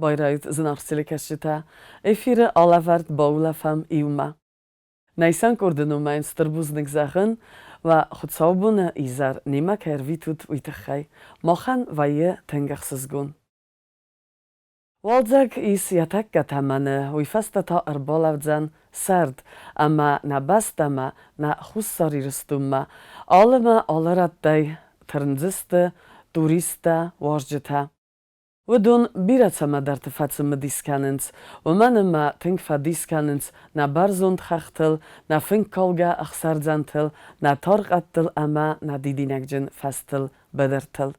Байрайут, зынаргъ телекӕсджытӕ! Эфиры алӕвӕрд баулӕфӕм иумӕ. Нӕ исӕн къорды номӕй стыр бузныг зӕгъын, уӕ хуыцаубоны изӕр немӕ кӕй ӕрвитут, уый тыххӕй. Махӕн вӕййы тынг ӕхсызгон. Уалдзӕг ис йӕ тӕккӕ тӕмӕны, уый фӕстӕ та ӕрбалӕудзӕн сӕрд, ӕмӕ нӕ бӕстӕмӕ, нӕ Хуссар Ирыстонмӕ алы мӕ алы рӕттӕй тырндзысты туристтӕ, уазджытӕ. Уыдон бирӕ цӕмӕдӕрты фӕцымыдис кӕнынц, уымӕн ӕмӕ тынг фӕдис кӕнынц нӕ бӕрзонд хӕхтыл, нӕ фынккалгӕ ӕхсӕрдзӕнтыл, нӕ тархъӕдтыл ӕмӕ нӕ дидинӕгджын фӕзтыл, быдыртыл.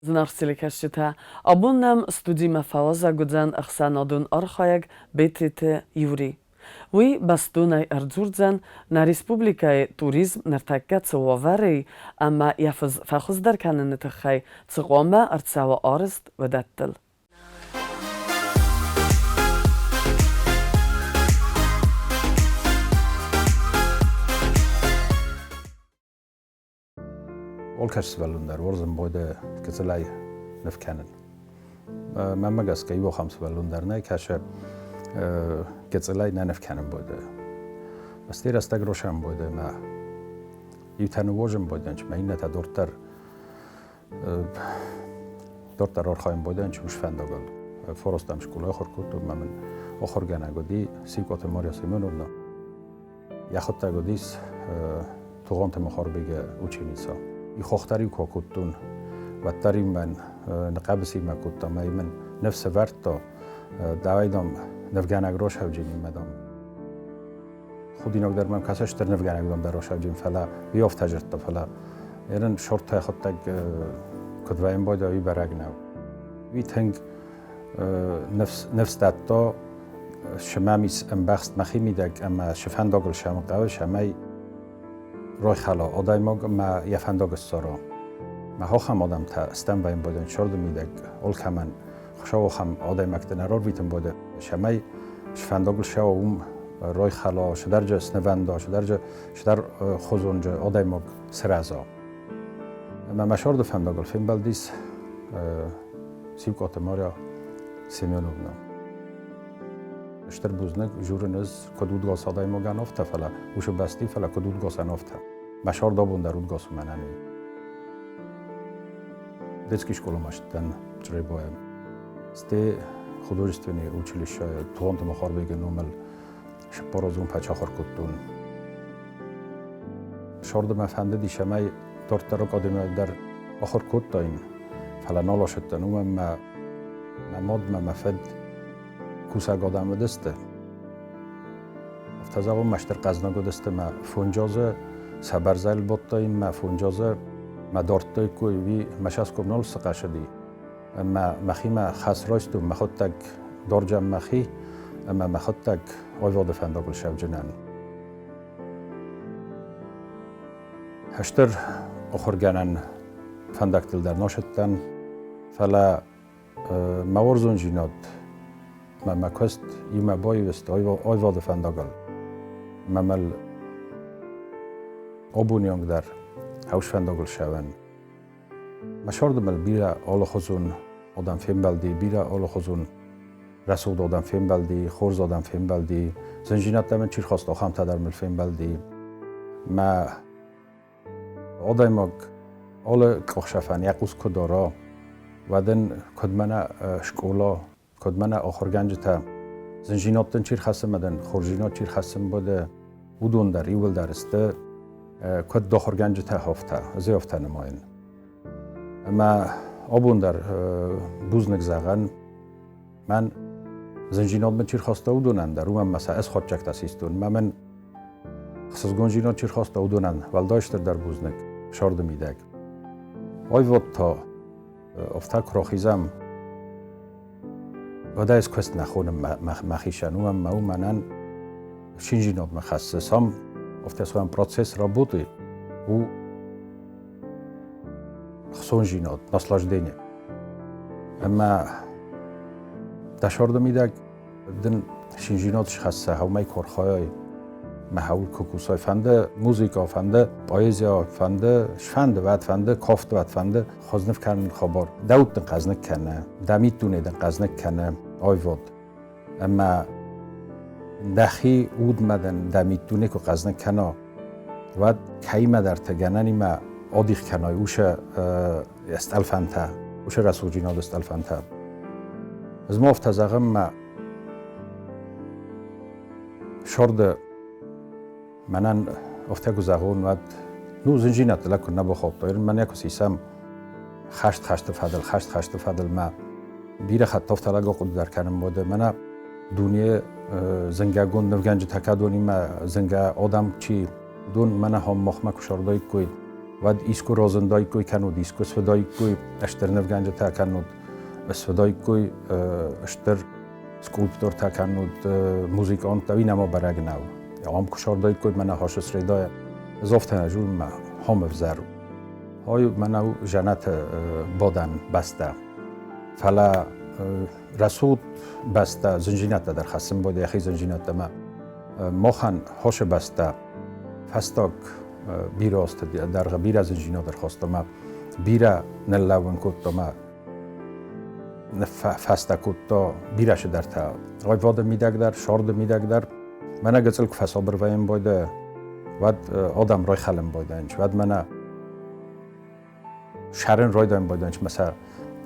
Зынаргъ телекӕсджытӕ, абон нӕм студимӕ фӕуазӕг уыдзӕн ӕхсӕнадон архайӕг Бететы Юри. Уый бӕстонӕй ӕрдзурдзӕн, нӕ республикӕйы туризм ныртӕккӕ цы уавӕры и ӕмӕ йӕ фӕхуыздӕр кӕныны тыххӕй цы хъуамӕ ӕрцӕуа арӕзт, уыдӕттыл. Алкӕцы сывӕллон дӕр уарзын бойдӕ гыццылӕй ныв кӕнын. Мӕнмӕ гӕсгӕ иу ахӕм сывӕллон дӕр нӕй, кӕсы гыццылӕй нӕ ныв кӕнын бойдӕ. Стӕй рӕстӕг рошӕн бойдӕ мӕ иутӕ ныууозын бойдӕн, мӕ иннӕтӕ дарддӕр дарддӕр архайын бойдӕн, чи ус фӕндагыл. Форостӕм скъолайы ахуыр кодтон, мӕ мын ахуыргӕнӕг уыди Сикъоты Марья Семеновна. Йӕхуыдтӕг уыдис Тугъанты Мухарбеги ученица. Ихохтӕр-иу куы акодтон, уӕддӕр-иу мӕн ныхъхъӕбысимӕ кодта ӕмӕ мын ныфс ӕвӕрдта, давай, дам, нывгӕнӕг росӕвджынимӕ, дам. Худинаг дӕр мӕм кӕсы стыр нывгӕнӕг, дам, дӕ росӕвджын, фӕлӕ уый афтӕ зыдта, фӕлӕ ерын шорттӕ йӕхуыдтӕг куыд вӕййын байдайа, уый бӕрӕг нӕу. Уый тынг ныфс дӕтта, сымӕм ис ӕмбӕхст мӕхи мидӕг ӕмӕ шы фӕндагыл сӕм хъӕуы, цӕмӕй райхӕла адӕймаг ӕмӕ йӕ фӕндаг ссара. Мӕ ахӕм адӕмтӕ стӕм вӕййын байдайын сӕрды мидӕг алкӕмӕн Хуыцау ахӕм адӕймӕгты нӕ рарвитын байдайы, цӕмӕй шы фӕндагыл сӕуа, уым райхӕла, цыдӕрджы снывӕнда, цыдӕрджы цыдӕр хуызонджы адӕймаг сырӕза. Ӕмӕ мӕ сӕрды фӕндагыл фембӕлдис Сиукъаты Марья Семеновна. Стыр бузныг журын ӕз, куыд удгас адӕймагӕн афтӕ, фӕлӕ уыцы бӕсти, фӕлӕ куыд удгасӕн афтӕ. Мӕ сӕрдабон дӕр удгас у мӕнӕн. Детский школамӕ сдӕн Чъребайы. Сте художественный училище Тугъанты Махарбеги номыл цыппаразон пачахуыр кодтон. Сӕрды мӕ фӕндыди, цӕмӕй дарддӕр академийы дӕр ахуыр кодтаин, фӕлӕ нал ацыдтӕн, уымӕн мӕ мӕ мад мӕ мӕ фыд кусӕг адӕм уыдысты. Афтӕ зӕгъон, мӕ стыр хъӕзныг уыдысты мӕ фонджазы сӕ бӕрзӕйыл бадтаин, мӕ фонджазы мӕ дардтаиккой, уый мӕ саском нал сыхъӕсыди. Ӕмӕ мӕхимӕ хӕс райстон мӕхуыдтӕг дорджан мӕхи ӕмӕ мӕхуыдтӕг аивады фӕндагыл сӕвджынӕн. Стыр ахуыргӕнӕн фӕндӕгтыл дӕр носыдтӕн, фӕлӕ мӕ уарзондзинад мӕ мӕ куыст иумӕ баивыст аивады фӕндагыл. Мӕ мыл абоны онг дӕр хӕус фӕндагыл сӕвӕн. Мӕ сӕрды мыл бирӕ алыхуызон адӕм фембӕлди, бирӕ алыхуызон рӕсугъд адӕм фембӕлди, хорз адӕм фембӕлди, зындзинӕдтӕ мын чи рхаста, ахӕмтӕ дӕр мыл фембӕлди. Мӕ адӕймаг алы къухсӕфӕн йӕ хъус куы дара, уӕд ын куыд мӕнӕ скъола, куыд мӕнӕ ахуыргӕнджытӕ зындзинӕдтӕн чи рхӕссы ӕмӕ дын хорздзинад чи рхӕссын бады, уыдон дӕр иууылдӕр сты куыд ахуыргӕнджытӕ афтӕ, ӕз афтӕ нымайын. Ӕмӕ абон дӕр бузныг зӕгъӕн, мӕн зындзинад мын чи рхаста, уыдонӕн дӕр, уымӕн мӕ сӕ ӕз хатдзӕгтӕ систон. Мӕ мын ӕхсызгондзинад чи рхаста, уыдонӕн уӕлдай стырдӕр бузныг сӕрды мидӕг. Аивад та афтӕ куы рахизӕм, уӕд ӕз куыст нӕ хонын мӕхицӕн, уымӕн мӕ уымӕнӕн шинжинадмӕ хӕссы. Сам афтӕ сам процесс работы у хцондзинад, наслаждение. Ӕмӕ дӕ сӕрды мидӕг дын шинжинад схӕсса, хӕумӕй куы архайай, мӕ хӕуыл куы кусай, фӕнды музыка, фӕнды поэзия, фӕнды сфӕнды, вӕд фӕнды кафт, вӕд фӕнды хуызныв кӕнын хабар. Дӕ уд дын хъӕзныг кӕны, дӕ миддуне дын хъӕзныг кӕны. Аивад ӕмӕ дӕхи удмӕ дын дӕ миддуне куы хъӕзныг кӕна, уӕд кӕимӕдӕрты гӕнӕнимӕ адих кӕнай уыцы стъӕлфӕнтӕ, уыцы рӕсугъддзинады стъӕлфӕнтӕ. Ӕз ма афтӕ зӕгъын, мӕ сӕрды мӕнӕн афтӕ куы зӕгъон, уӕд ну зындзинӕдты лӕг куы нӕ бахаудта, мӕнӕ куы сисӕм хӕст хӕсты фӕдыл, хӕст хӕсты фӕдыл мӕ бирӕ хатт афтӕ лӕг ахъуыды дӕр кӕнын уӕдӕ мӕнӕ дуне зынгӕгонд нывгӕнджытӕ кӕдонимӕ зынгӕ адӕм чи дон мӕнӕ хом махмӕ куы сардаиккой, уӕд искуы разындаиккой кӕннод искуы суыдаиккой стыр нывгӕнджытӕ, кӕннод суыдаиккой стыр скульптортӕ, кӕннод музыканттӕ, уый нӕма бӕрӕг нӕу. Ам куы сардаиккой мӕнӕ хасы средайӕ, ӕз афтӕ нӕ зонын, мӕ хом ӕвзӕр у. Ай мӕнӕ у дзӕнӕты бадӕн бӕстӕ. Фӕлӕ рӕсугъд бӕстӕ зындзинӕдтӕ дӕр хӕссын бод йӕхи зындзинӕдтӕ мӕ махӕн хосы бӕстӕ фӕстаг бирӕ азты дӕргъы бирӕ зындзинад ӕрхаста мӕ бирӕ ныллӕууын кодта мӕ фӕстӕ кодта бирӕ цыдӕртӕ. Аивады мидӕг дӕр, сӕрды мидӕг дӕр. Мӕнӕ гыццыл куы фӕсабыр вӕййын байдайа, уӕд адӕм райхӕлын байдайынц, уӕд мӕнӕ сӕрын райдайын байдайынц мӕ сӕ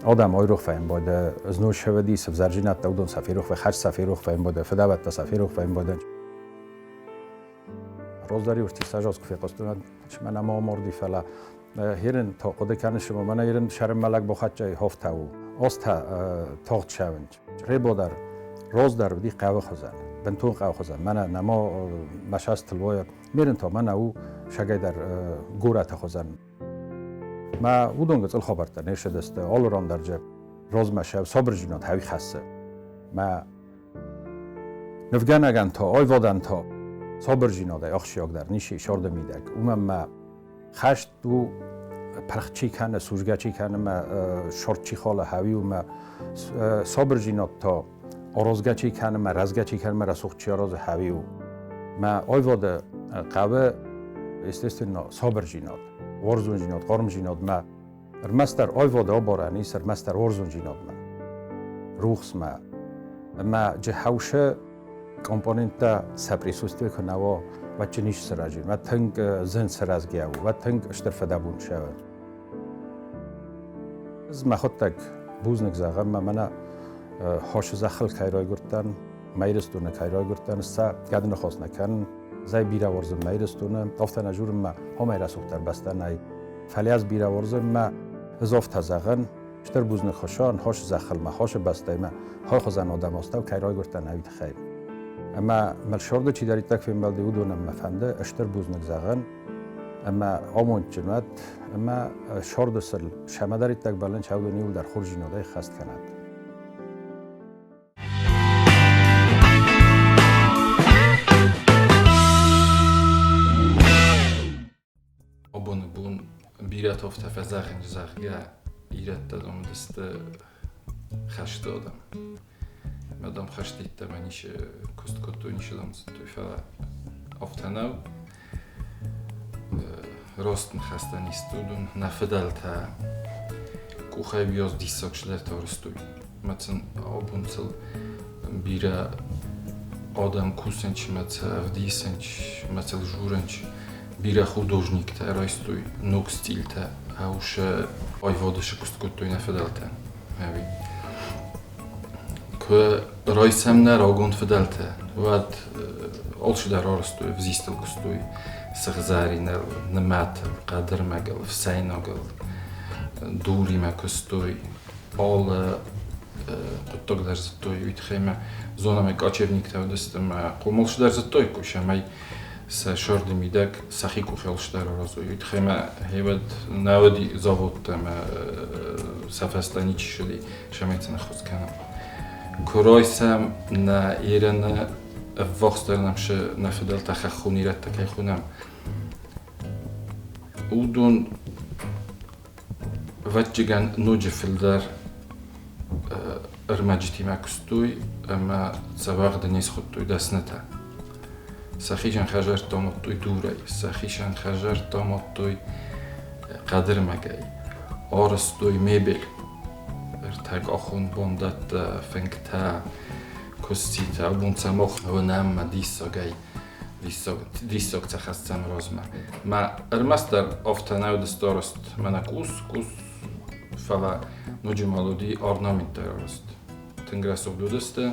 адӕм айрох вӕййын байдайа. Знон сӕвӕди цы взӕрдзинӕдтӕ, уыдон сӕ ферох вӕййы, хӕст сӕ ферох вӕййын байдайа, фыдӕбӕттӕ сӕ ферох вӕййын байдайынц. Раздӕр-иу ӕртиссӕдз куы фехъуыстон, уӕд мӕ нӕма амарди, фӕлӕ ерын та хъуыды кӕныс, ӕмӕ мӕнӕ ерын сӕрымӕлӕг бахӕццӕ хофтӕ у. Азтӕ тагъд цӕуынц. Ребо дӕр раздӕр уыди хъӕуы хуызӕн, бынтон хъӕуы хуызӕн. Мӕнӕ нӕма мӕ састыл уайа. Мерын та мӕнӕ у сагӕй дӕр горӕты хуызӕн. Мӕ уыдон гыццыл хабӕрттӕ не ссыдысты, алы ран дӕр джы размӕ сӕ сабырдзинад хӕуи хӕссы. Мӕ Нывгӕнӕгӕн та, аивадӕн та сабырдзинадӕй ахсджиагдӕр ницы ис арды мидӕг. Уымӕн мӕ хӕст у пырх чи кӕны, судзгӕ чи кӕны мӕ сорт чи халы хӕуи у мӕ сабырдзинад та аразгӕ чи кӕны мӕ рӕзгӕ чи кӕны мӕ рӕсугъд чи аразы хӕуи у. Мӕ аивады хъӕуы, естественно, сабырдзинад, уарзондзинад, хъармдзинад мӕ Ӕрмӕстдӕр аивады абарӕн ис ӕрмӕстдӕр уарзондзинадмӕ, рухсмӕ. Ӕмӕ джихаушы компоненттӕ сӕ присутствие куы нӕ уа, уӕд джы ницы сырӕзин, уӕд тынг зын сырӕзгӕ у, уӕд тынг стыр фыдӕбон сӕвӕр. Ӕз мӕхуыдтӕг бузныг зӕгъӕм, мӕ мӕнӕ хосы зӕххыл кӕй райгуырдтӕн, мӕ Ирыстоны кӕй райгуырдтӕн, сӕ гӕды ныхас нӕ кӕнын, зӕй бирӕ уарзын мӕ Ирыстоны, афтӕ нӕ журын мӕ хомӕй рӕсугъддӕр бӕстӕ нӕй. Фӕлӕ ӕз бирӕ уарзын мӕ ӕз афтӕ зӕгъын, стыр бузныг Хуыцауӕн, хосы зӕххыл мӕ хосы бӕстӕй мӕ хой хуызӕн адӕм астӕу кӕй райгуырдтӕн, уый тыххӕй. Ӕмӕ мыл сорды чидӕриддӕр фембӕлди, уыдонӕн мӕ фӕнды стыр бузныг зӕгъын ӕмӕ амондджын уӕд ӕмӕ сорды сыл сӕмӕдӕриддӕг бӕллын уыдон иуылдӕр хорздзинадӕй ххӕст кӕнӕд. Абоны бон бирӕтӕ афтӕ фӕзӕгъынц, зӕгъгӕ, ирӕттӕ дам уыдысты хӕсты адӕм. Ӕмӕ дам хӕсты йеддӕмӕ ницы куыст кодтой, ницы дам зыдтой, фӕлӕ афтӕ нӕу. Раст ныхӕстӕ не сты уыдон. Нӕ фыдӕлтӕ къухӕй уыйас диссаг цыдӕртӕ арӕзтой. Ӕмӕ сын абон сыл бирӕ адӕм кусынц ӕмӕ сӕ ӕвдисынц ӕмӕ сыл дзурынц. Бирӕ художниктӕ райстой ног стильтӕ, ӕусы аивады сыкуыст кодтой нӕ фыдӕлтӕ. Ӕви куы райсӕм нӕ рагон фыдӕлтӕ, уӕд алчидӕр арӕзтой, ӕвзистыл куыстой, сыгъзӕриныл, нымӕтыл, хъӕдырмӕгыл, ӕфсӕйнагыл, дуримӕ куыстой, алы хъуыддаг дӕр зыдтой. Уый тыххӕй мӕ зонӕм, кочевниктӕ уыдысты ӕмӕ хъомыл дӕр зыдтой, кусӕмӕй сӕ сӕрды мидӕг сӕхи къухӕлстӕр аразой. Уый тыххӕй мӕ гъеуӕд нӕ уыди заводтӕ ӕмӕ сӕ фӕстӕ ничи ссыди, цӕмӕй сын ӕххуыс кӕнӕм. Куы райсӕм нӕ Ираны ӕввахсдӕр нӕм нӕ фыдӕлтӕ хӕххон ирӕттӕ кӕй хонӕм, уыдон ӕвӕццӕгӕн ноджы фылдӕр ӕрмӕджытимӕ куыстой ӕмӕ сӕ уӕгъды не схуыдтой дӕснытӕ. Сӕхицӕн хӕдзӕрттӕ амадтой дурӕй, сӕхицӕн хӕдзӕрттӕ амадтой хъӕдырмӕгӕй, арӕзтой мебель. Ӕртӕкъахон бандӕттӕ, фынгтӕ, куыститӕ. Абон сӕ мах уынӕм мӕ диссагӕй, диссаг, диссаг сӕ хӕссӕм размӕ. Мӕ ӕрмӕстдӕр афтӕ нӕ уыдысты арӕзт мӕнӕ къус, къус, фӕлӕ ноджы ма уыди орнаменттӕй арӕзт. Тынг рӕсугъд уыдысты,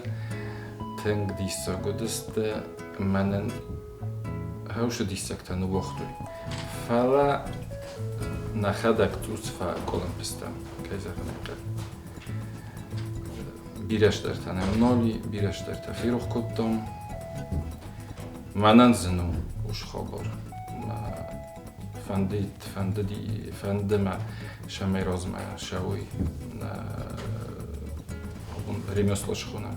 тынг диссаг уыдысты. Мӕнӕн хӕусы диссӕгтӕ ныууагътой. Фӕлӕ нӕхӕдӕг цъус фӕкъуылымпы стӕм, кӕй зӕгъын ӕй хъӕуы. Бирӕ стӕртӕ нӕм нал и, бирӕ стӕртӕ ферох кодтам. Мӕнӕн зын у ус хабар. Фӕндид, фӕндыди, фӕнды мӕ, цӕмӕй размӕ сӕуой ремесло схонӕм.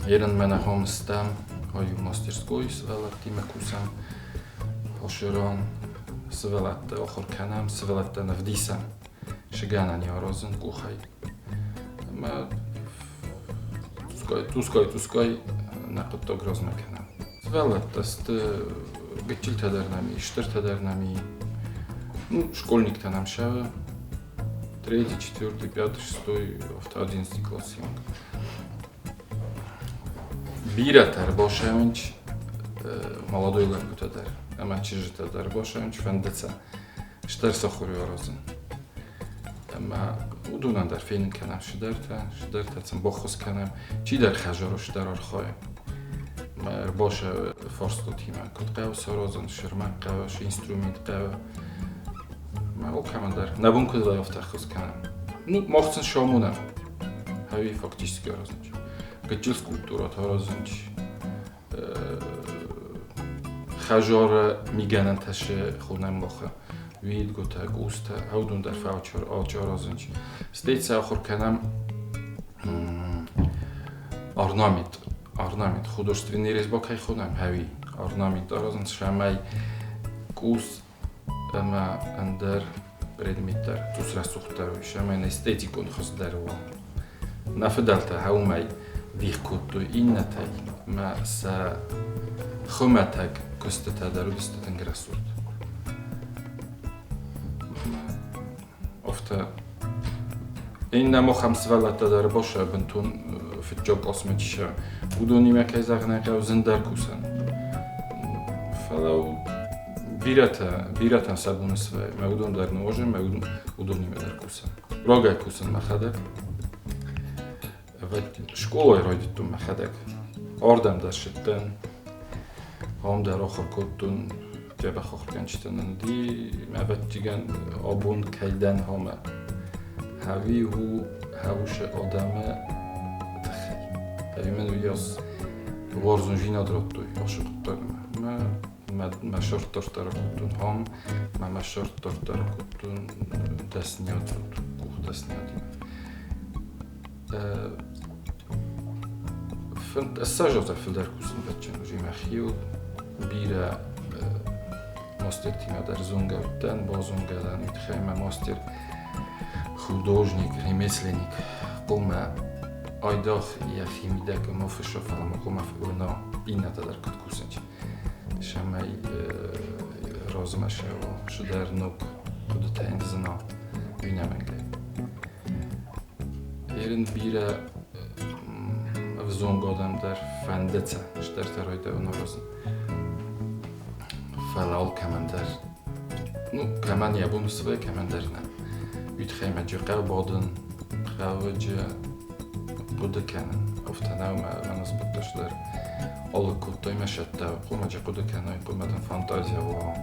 Ерын мӕнӕ хом стӕм, ай у мастерской сывӕллӕттимӕ кусӕм. Хосырон сывӕллӕтты ахуыр кӕнӕм, сывӕллӕттӕн ӕвдисӕм сыгӕнӕн аразын къухӕй. Ӕмӕ тускай-тускай нӕ хъуыддаг размӕ кӕнӕм. Сывӕллӕттӕ сты гыццылтӕ дӕр нӕм и, стыртӕ дӕр нӕм и. Ну, школьниктӕ нӕм сӕвы. Третий, четвертый, пятый, шестой, афтӕ 11-й классы онг. Бирӕтӕ ӕрбацӕуынц молодой лӕппутӕ дӕр ӕмӕ чызджытӕ дӕр ӕрбацӕуынц, фӕнды сӕ стӕр сахуыр аразын. Ӕмӕ уыдонӕн дӕр фенын кӕнӕм цыдӕртӕ, цыдӕртӕ сын баххуыс кӕнӕм, чидӕр хӕзӕры стӕр архайы. Ӕрбацӕуы фарстатимӕ, куыд хъӕуы саразын, сӕрмӕг хъӕуы, цы инструмент хъӕуы. Ӕмӕ алкӕмӕн дӕр нӕ бон куыд вӕййы, афтӕ ӕххуыс кӕнӕм. Ну, мах сын самонӕм, ӕви фактически аразынц. Гыццыл скульптурӕтӕ аразынц, хӕзары мигӕнӕнтӕ сы хонӕм махы уидгуытӕ, къустӕ, уыдон дӕр аразынц. Стӕй сӕ ахуыр кӕнӕм орнамент, орнамент, художественный резьба кӕй хонӕм, ӕви орнамент аразынц, цӕмӕй къус ӕмӕ ӕндӕр предмет дӕр цъус рӕсугъддӕр уой, цӕмӕй эстетикон хуыз дӕр уа. Нӕ фыдӕлтӕ уымӕй дих кодтой иннӕтӕй, мӕ сӕ хуымӕтӕг куыстытӕ дӕр уыдысты тынг рӕсугъд. Афтӕ иннӕ махӕм сывӕллӕттӕ дӕр босӕ бынтон фыццаг къласмӕ чи сӕ, уыдонимӕ, кӕй зӕгъын ӕй хъӕуы, зындӕр кусӕн. Фӕлӕ бирӕтӕ, бирӕтӕн сӕ бон свӕййы, мӕ уыдон дӕр нуазын, мӕ уыдонимӕ дӕр кусӕн. Рагӕй кусын мӕхӕдӕг. Скъолайы райдыдтон мӕхӕдӕг. Ардӕм дӕр ссыдтӕн, ам дӕр ахуыр кодтон, дзӕбӕх ахуыргӕнджытӕ нын уыди. Ӕвӕццӕгӕн, абон кӕй дӕн ӕмӕ хӕви у хӕусы адӕмы тыххӕй. Ӕви мын уыйас уарзондзинад радтой ацы хъуыддагмӕ. Мӕ мӕ сӕрддӕрддӕр кодтон ам, мӕ мӕ сӕрддӕрддӕр кодтон дӕсниад, къухдӕсниадимӕ. Ссӕдз азӕй фылдӕр кусын бӕтджын уыди мӕхиуыл. Бирӕ мастертимӕ дӕр зонгӕ уыдтӕн, базонгӕ дӕн уый тыххӕй мӕ мастер художник, ремесленник хъуамӕ айдагъ йӕхи мидӕг ма фысса, фӕлӕ ма хъуамӕ уына иннӕтӕ дӕр куыд кусынц. Цӕмӕй размӕ цӕуа, цыдӕр ног хъуыдытӕ йын зына, уый нӕмӕнгӕй. Ерын бирӕ ӕвзонг адӕм дӕр фӕнды сӕ стӕртӕ райдайын аразын. Фӕлӕ алкӕмӕн дӕр, ну, кӕмӕн йӕ бон свӕййы, кӕмӕн дӕр нӕ. Уый тыххӕй мӕ джы хъӕуы бадын, хъӕуы джы хъуыды кӕнын. Афтӕ нӕу мӕ мӕ дӕр алыг кодтой мӕ сӕттӕ, хъуамӕ джы хъуыды кӕной, хъуамӕ дын фантазия уа,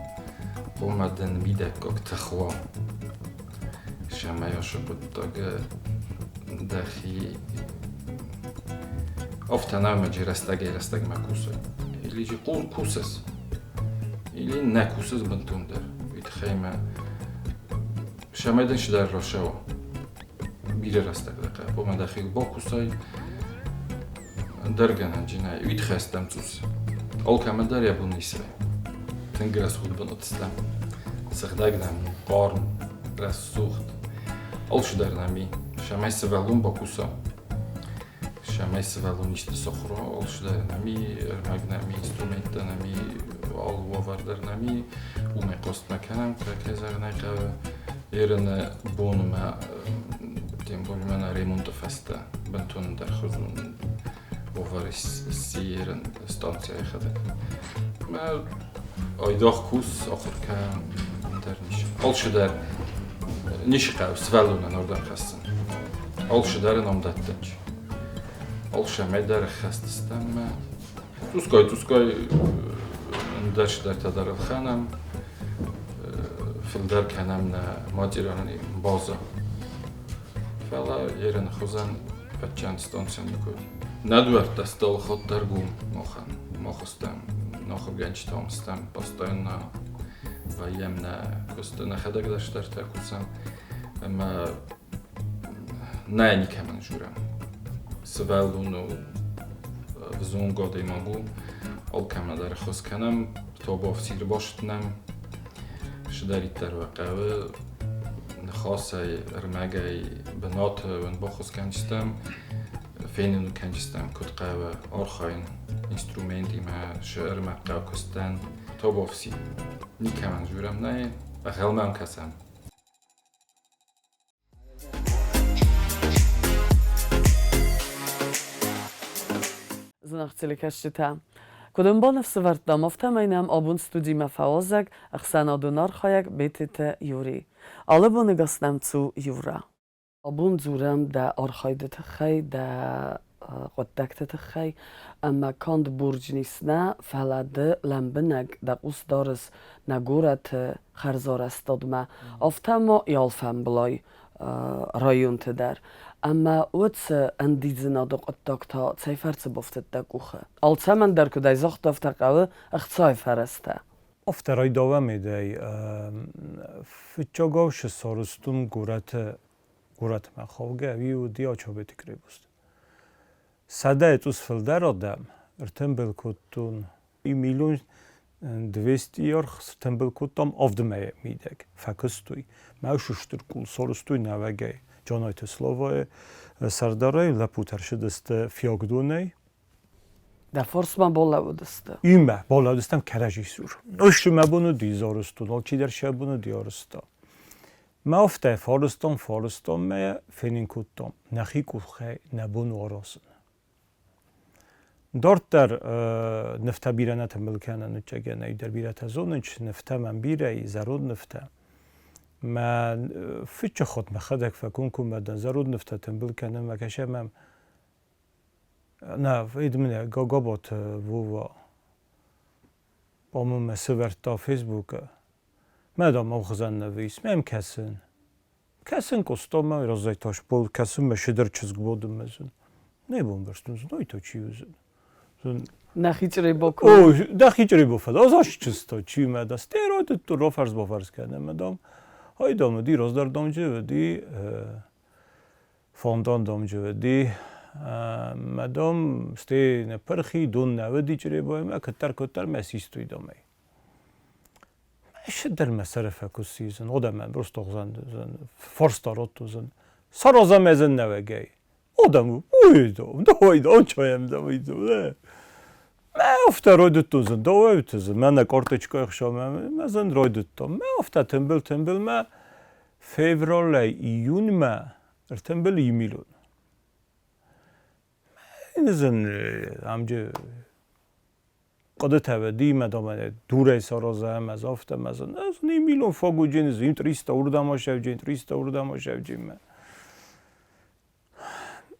хъуамӕ дын мидӕггаг тых уа. Цӕмӕй ацы хъуыддаг дӕхи афтӕ нӕу ӕмӕ рӕстӕгӕй-рӕстӕгмӕ кусай. Или же кусыс, или нӕ кусыс бынтондӕр. Уый тыххӕй мӕ цӕмӕй дын цыдӕр рацӕуа. Бирӕ рӕстӕг дӕ хъӕуы, хъуамӕ дӕхиуыл бакусай, ӕндӕр гӕнӕнджы нӕй. Уый тыххӕй стӕм цъус. Алкӕмӕн дӕр йӕ бон ницы вӕййы. Тынг рӕсугъд бынат стӕм. Сыгъдӕг нӕм у, хъарм, рӕсугъд. Алцыдӕр нӕм и. Цӕмӕй сывӕллон бакуса, цӕмӕй сывӕллон исты сахуыр уа, алцыдӕр нӕм и, ӕрмӕг нӕм и, инструменттӕ нӕм и, алы уавӕр дӕр нӕм и. Уымӕй хъаст нӕ кӕнӕм, кӕй зӕгъын ӕй хъӕуы. Ерыны бонмӕ Тем более мӕнӕ ремонты фӕстӕ бынтон ӕндӕрхуызон уавӕр сси ерын станцӕ йӕхӕдӕг. Мӕ айдагъ кус, ахуыр кӕн, ӕндӕр ницы. Алцыдӕр ницы хъӕуы сывӕллонӕн ардӕм хӕссын. Алцыдӕр ын ам дӕттынц. Алцӕмӕй дӕр ӕххӕст стӕм мӕ Цъусгай-цъусгай ӕндӕр цыдӕртӕ дӕр ӕлхӕнӕм, фылдӕр кӕнӕм нӕ материалон базӕ. Фӕлӕ ерын хуызӕн фӕччӕн станцӕ никуы уыди. Нӕ дуӕрттӕ стъалыхатт дӕр гом махӕн. Мах стӕм, ахуыргӕнджытӕ стӕм, постоянно вӕййӕм нӕ куысты, нӕхӕдӕг дӕр стӕртӕ кусӕм ӕмӕ нӕ никӕмӕн дзурӕм. Сывӕллон у, взонг адӕймаг у, алкӕмӕ дӕр ӕххуыс кӕнӕм, тобафсир баст нӕм, цыдӕриддӕр уӕ хъӕуы, ныхасӕй, ӕрмӕгӕй, бынаты уын баххуыс кӕндзыстӕм, фенын кӕндзыстӕм, куыд хъӕуы архайын инструментимӕ, цы ӕрмӕг хъӕуы куыстӕн. Тобафси никӕмӕн дзурӕм, нӕ ӕнхъӕлмӕ кӕсӕм. Зынаргъ телекӕсджытӕ! Куыд ӕмбал ӕфсывӕрдтам, афтӕмӕй нӕм абон студимӕ фӕуазӕг ӕхсӕнадон архайӕг Бететы Юрий. Алы боны гӕс нӕм цу, Юра. Абон дзурӕм дӕ архайды тыххӕй, дӕ хъуыддӕгты тыххӕй ӕмӕ канд Бурджнис нӕ, фӕлӕ ды лӕмбынӕг дӕ хъус дарыс нӕ горӕты хӕрзарӕзтадмӕ, афтӕ ма йӕ алфӕмблай районты дӕр. Ӕмӕ уыцы ӕндидзынады хъуыддаг та цӕй фӕрцы бафтыд дӕ къухы? Алцӕмӕн дӕр куыд ӕй загъта, афтӕ хъӕуы ӕхцайы фӕрӕзтӕ. Афтӕ райдауӕмидӕй фыццагау сарӕзтон горӕты горӕтмӕ хаугӕ ӕви уыди Ачабеты крепость. Сӕдӕйы цъус фылдӕр адӕм ӕртымбыл кодтон миллион 200 аргъ сртымбыл кодтам авд мӕйы мидӕг. Фӕкуыстой. Мӕ стыр къул сарӕзтой нӕуӕгӕй. Джанайты Славайы сӕрдарӕй лӕппутӕ ӕрцыдысты Фиагдонӕй. Дӕ фарсмӕ балӕууыдысты? Имӕ балӕууыдыстӕм кӕрӕдзи цур. Ныфсы мӕ бон уыди зарӕзтон, алчидӕр сӕ бон уыди арӕзта. Мӕ афтӕ фарстон, фарстон мӕ фенын кодтам, нӕхи къухӕй нӕ бон у аразын. Дарддӕр нывтӕ бирӕ нӕ тымбыл кӕнӕ ныццӕгӕнӕй дӕр бирӕтӕ зонынц, нывтӕ мӕм бирӕ и, зӕронд нывтӕ. Мӕ фыццаг хатт мӕхӕдӕг фӕкомкоммӕ дӕн зӕронд нывтӕ тымбыл кӕнынмӕ, кӕсӕм мӕм нӕ, идмне Гогоботы Вова, по-моему, сывӕрдта Фейсбукы. Мӕ дам ӕлхъызӕн нӕ мӕм кӕсын. Кӕсын Къостамӕ разӕй тасбол, кӕсын мӕ шидӕр чызг бодынмӕ зын. Нӕ бамбӕрстон, зын, ой то чи уыдзӕн. Нӕхи чъребо куы. О, нӕхи чъребо фӕлӕ ӕз ас чызг чи мӕ да стероид ту рофарс-бофарс кӕнӕ мӕ дам. Ай дам уыди раздӕр дамджы уыди фондан дамджы уыди мӕ дам сте нӕ пырхи дон нӕ уыди чъребоймӕ куыддӕр-куыддӕр мӕ систой дамӕй. Шиддӕр мӕ сӕры фӕкуссизын, одӕмӕ просто форстаротузын. Саразам езын нӕуӕгӕй. Одам уйдом, давай, чаем, давай, да. Мӕ афтӕ райдыдтон зын, давай, мӕ нӕ карточкӕ ӕхсамӕ, мӕ зын райдыдтон. Мӕ афтӕ тымбыл-тымбыл мӕ февралӕй июньмӕ ӕртымбыл и миллион. Зын амджы хъуыдытӕ уыди, мӕ домӕ дурӕй саразӕм, ӕз афтӕ, мӕ зын, ӕз не милон фагуджин, зин 300 уырдӕм асӕвджин, 300 уырдӕм асӕвджин мӕ.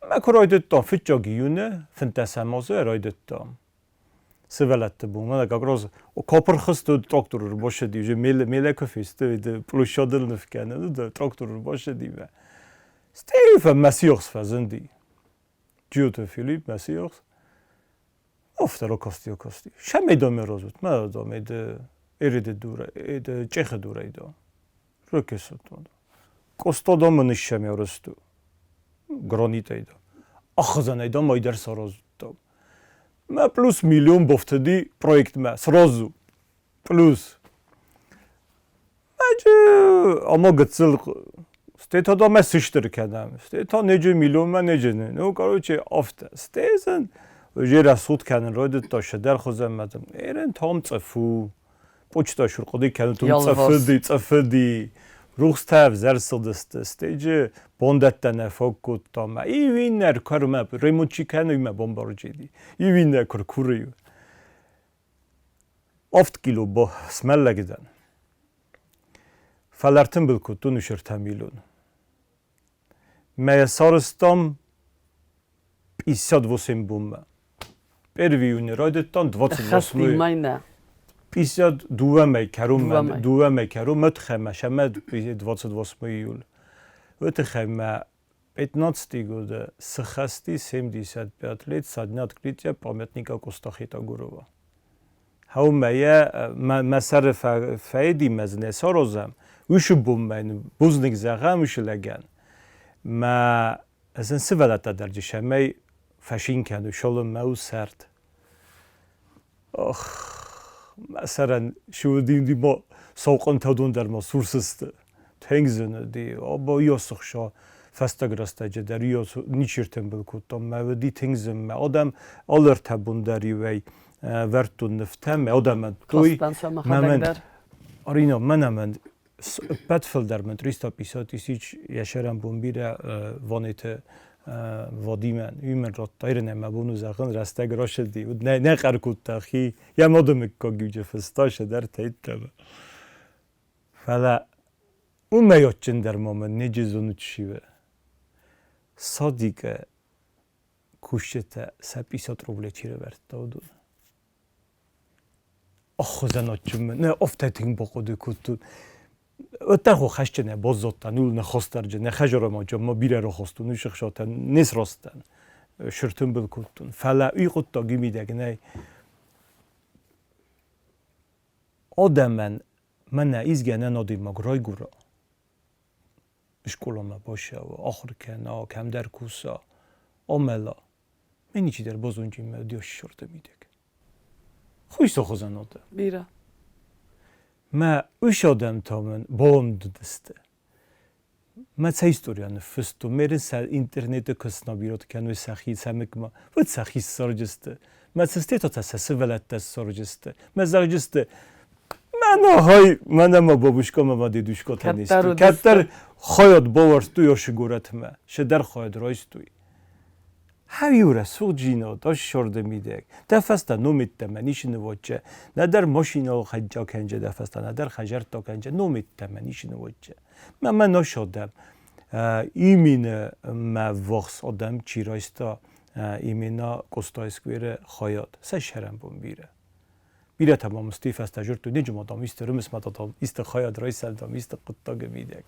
Мӕ куы райдыдтам фыццаг июны, 15 азы райдыдтам. Сывӕллӕтты бон, мӕнӕ как раз копырхызт уыд трактор ӕрбассыди, уже меле куы фесты, площадыл ныв кӕны, трактор ӕрбассыди мӕ. Стӕй мӕ сиахс фӕзынди. Джиоты Филипп, мӕ сиахс. Офтер окости окости. Semmi domérozut, ma domid eridi dura, csehe duraido. Rökesotod. Kostodom nişşemi гранитайдо. Ахзанайдо майдер саразутто. Ма плюс миллион бофтади проект ма сразу. Плюс. Маджы ама гыццыл Стета да ме сыштыр кӕнӕм. Стета неджы миллион ма неджы. Ну, короче, афтӕ. Стезен уже расуд кӕнын райдыдта шедер хуызӕн мӕ Эрен там цъыфу. Почта шурхъуыди кӕнут цъыфыди, цъыфыди. Рухстӕ ӕвзӕрсыгъдысты стеджы, бондӕттӕ нӕ фог кодта мӕ иу иннӕ ӕркӕрмӕ ремонт чи кӕны, уый мӕ бомбарджиди. Иу иннӕ куы ркуры. 8 кило бо смӕллӕг дӕн. Фӕлӕ ӕртымбыл кодтон уыцы 3 миллион. Мӕ сарӕзтам 58 бонмӕ. Первый июня райдыдтам 28 мӕйнӕ. 52 мӕй кӕронмӕ, дыууӕ мӕй кӕронмӕ тыххӕй сӕмӕ 28 июль. Уый тыххӕй мӕ 15 года сыхӕсти 75 лет со дня открытия памятника Коста Хетагурова. Хӕумӕ мӕ сӕры фӕйди мӕ зне сарозӕм, уышы бонмӕ бузныг зӕгъӕм уышы лӕгӕн. Мӕ ӕзын сывӕллӕттӕ дӕр дисӕмӕй фӕшин кӕну шолынмӕ у сӕрд. Ох, мӕ сӕрӕн шуыдинди мо соукъынтӕ дӕр ма сурсысты. Тынг зын уыди. Обо ёсыхса фӕстаг рӕстӕджы дӕр ничи ртымбыл кодтам. Мӕ уыди тынг зын. Мӕ адӕм алы ӕртӕ бон дӕр иуӕй вӕрдтон нывтӕ, мӕ адӕмӕн той. Арина, мӕнӕ мӕн ӕппӕт фылдӕр мын 350 тысяч йӕ сӕрӕн бон бирӕ Ванеты Вадимӕн. Уый мын радта, ирын ӕмӕ бон у зӕгъын, рӕстӕг рацыди. Нӕ, нӕ хъӕр кодта хи, йӕ мады мыггаг иуджы фыста, сӕдӕртӕ йеддӕмӕ. Фӕлӕ уымӕй адджындӕр ма мын ниджы зонут чи у. Садикы кусджытӕ сӕ 50 рублей чи рӕвӕрдта, уыдон. Оххуызӕн адджын мын, нӕ афтӕ тынг бахъуыды кодтон. Уӕддӕр хо хӕсджынӕ баззадтӕн, ууыл нӕ хостӕрджын, нӕ хӕзарамаджы ма бирӕ рахастон, уый сыхсатӕн не срастӕн, сыртымбыл кодтон. Фӕлӕ уый хъуыддаг уый мидӕг нӕй. Адӕмӕн мӕнӕ изгӕнӕн адӕймаг райгуыра, скъоламӕ бацӕуа, ахуыр кӕна, кӕмдӕр куса, амӕла. Мӕ ничидӕр базонджын мӕ дёссорты мидӕг. Хуйсы хуызӕн адӕм. Бирӕ. Мӕ ус адӕм та мын бауӕндыдысты. Мӕ цӕ история ныффыстон, мерин сӕ интернеты куы снабирот кӕной сӕхи цӕмыкмӕ, уӕд сӕхи ссарджысты. Мӕ цыстетотӕ сӕ сывӕллӕттӕ ссарджысты. Мӕ зӕгъджысты, мӕнӕ хай, мӕнӕ ма бабушка ма ма дедушка та не сты. Кӕддӕр хайад бавӕрдтой ашы горӕтмӕ, седӕр хайад райстой. Хӕ-иу рӕсугъд ӕссорды мидӕг, дӕ фӕстӕ номеддӕмӕ ницы ныводжы, нӕдӕр машинӕйыл хӕджа кӕнджы дӕ фӕстӕ, нӕдӕр хӕдзӕрттӕ кӕнджы, номеддӕмӕ ницы ныводжы. Мӕ мӕ носодӕм именно мӕ ввахс адӕм чи райста именно Къостайы скверы хайад, сӕ сӕрӕнбон бирӕ. Бирӕтӕ ма мын фӕстӕ жырдтой, неджы ма дам исты рымыс ма дам исты хайад райсӕм, дам исты хъуыддаги мидӕг.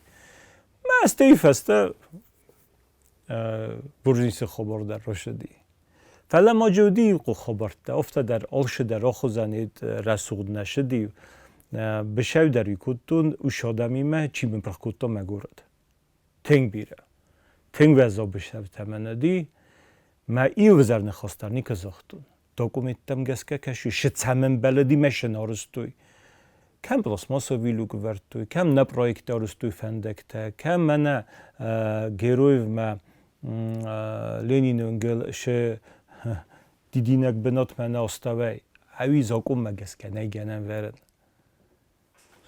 Мӕ стӕй фӕстӕ Буржинсы хабар дӕр рацыди. Фӕлӕ ма джуди хабӕрттӕ, афтӕ дӕр алцы дӕр ахуыдзӕн рӕсугъд нӕ сыди. Бысӕу дӕр кодтон ус адӕмимӕ, чи мын пырх кодта мӕ горӕт. Тынг бирӕ. Тынг уӕззау бысӕвтӕ мӕ нӕди. Мӕ иу ӕвзӕр ныхас дӕр никуы загътон. Документтӕм гӕсгӕ кӕсы, шы цӕмӕн бӕллыди мӕ шы арызтой. Кӕм пластмассовый люк ӕвӕрдтой, кӕм нӕ проекттӕ арызтой фӕндӕгтӕ, кӕм мӕнӕ Героевмӕ Ленины уынгыл шы дидинӕг бынатмӕ нӕ астӕуӕй. Ӕви закъонмӕ гӕсгӕ нӕй гӕнӕн вӕрын.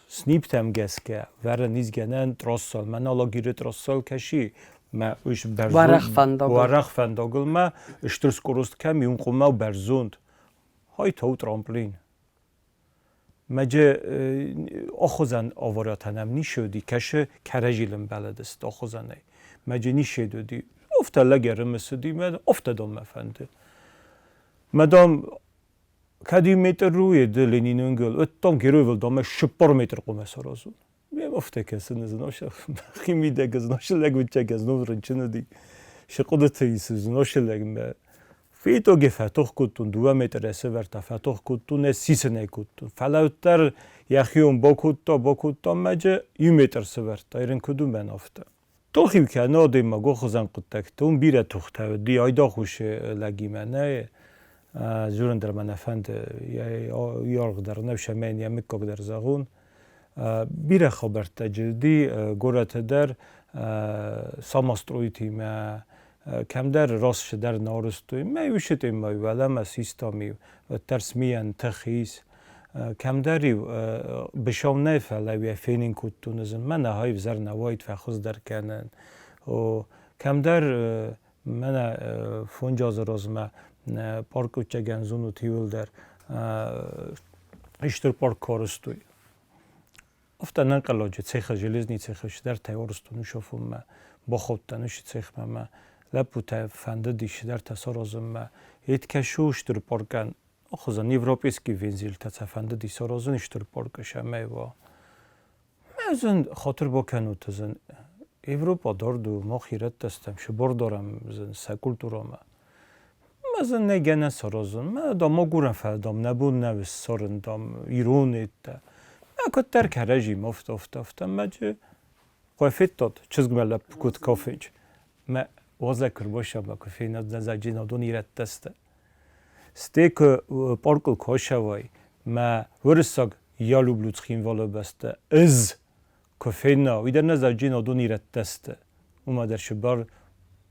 Сниптӕм гӕсгӕ вӕрын ис гӕнӕн трассал. Мӕнӕ лагеры трассал кӕси, мӕ ус бӕрзонд уӕрӕх фӕндагыл мӕ стыр скорость кӕм иу къуымау бӕрзонд. Хай тау трамплин. Мӕджы охуызӕн авариатӕн нишоди кӕсы кӕрӕзилын бӕлӕдысты охуызӕнӕй. Мӕджы нишедуди. Офтӕ лагеры мысыди, мӕ офтӕ дон мӕ фӕнды. Мадам кӕд иу метр у ды Ленины уынгыл, уӕд Героевыл домӕ 4 метр хъуамӕ саразон. Ме афтӕ кӕсын ӕз химидӕг ӕз носылӕг уыдтӕг ӕз ног рынчын уыди. Сы хъуыдыты ис ӕз носылӕгмӕ. В итоге фӕтох кодтон, 2 метры сӕвӕрдта, фӕтох кодтон, ӕз сисынӕй кодтон. Фӕлӕ уӕддӕр йӕхион бакодта, бакодта мӕджы иу метр сӕвӕрдта, ирын куыд у мӕн афтӕ. Тохиу кӕны адӕймаг хуызӕн хъуыддӕгты, уым бирӕ тохтӕ уыди, айдагъ усы лӕгимӕ нӕ, дзурын дӕр мӕ нӕ фӕнды, йӕ аргъ дӕр нӕ сӕмӕн йӕ мыггаг дӕр зӕгъон. Бирӕ хабӕрттӕ уыди горӕты дӕр самостройтимӕ, кӕмдӕр раст дӕр нӕ арӕзтой. Мӕ усытӕ ма уӕлӕмӕ систам-иу, уӕддӕр смийӕн тых ис. Кӕмдӕр-иу бысау нӕ, фӕлӕ уӕ фенин кодтон ӕз мӕнӕ хай ӕвзӕр нӕ уаид фӕхуыздӕр кӕнӕн. О, кӕмдӕр мӕнӕ фондз азы размӕ парк Утӕгӕн зонут иуылдӕр стыр парк карызтой. Афтӕ ӕнӕнхъӕлӕджы цехы, железный цехы цыдӕртӕ ӕрыстон ус афонмӕ, бахаудтӕн уыцы цехмӕ мӕ лӕппутӕ фӕндыди цыдӕртӕ саразынмӕ. Едкӕсу стыр паркӕн хуызӕн европейский вензельтӕ сӕ фӕндыди саразын стыр паркы сӕмӕй уа. Ӕз ын хатыр бакӕнут, ӕз ын Европа дард у, мах ирӕттӕ стӕм, сыбар дарӕм сӕ культурӕмӕ. Ӕз ын нӕ гӕнӕн саразын, мӕ дам агурӕн фӕлӕ дам нӕ бон нӕу ссарын дам ирон еттӕ. Мӕ куыддӕр кӕрӕдзимӕ афтӕ, афтӕ, афтӕ мӕ джы куы федтат чызгмӕ лӕппу куыд кафынч, мӕ уазӕг куы рбассӕуа, куы фенат нӕ адон ирӕттӕ сты. Стӕй куы паркыл куы ацӕуай, мӕ уырыссаг Я люблю Цхинвалы бӕстӕ ӕз куы фена, уый дӕр нӕ дзаджджын адон ирӕттӕ сты. Уымӕ дӕр сыбар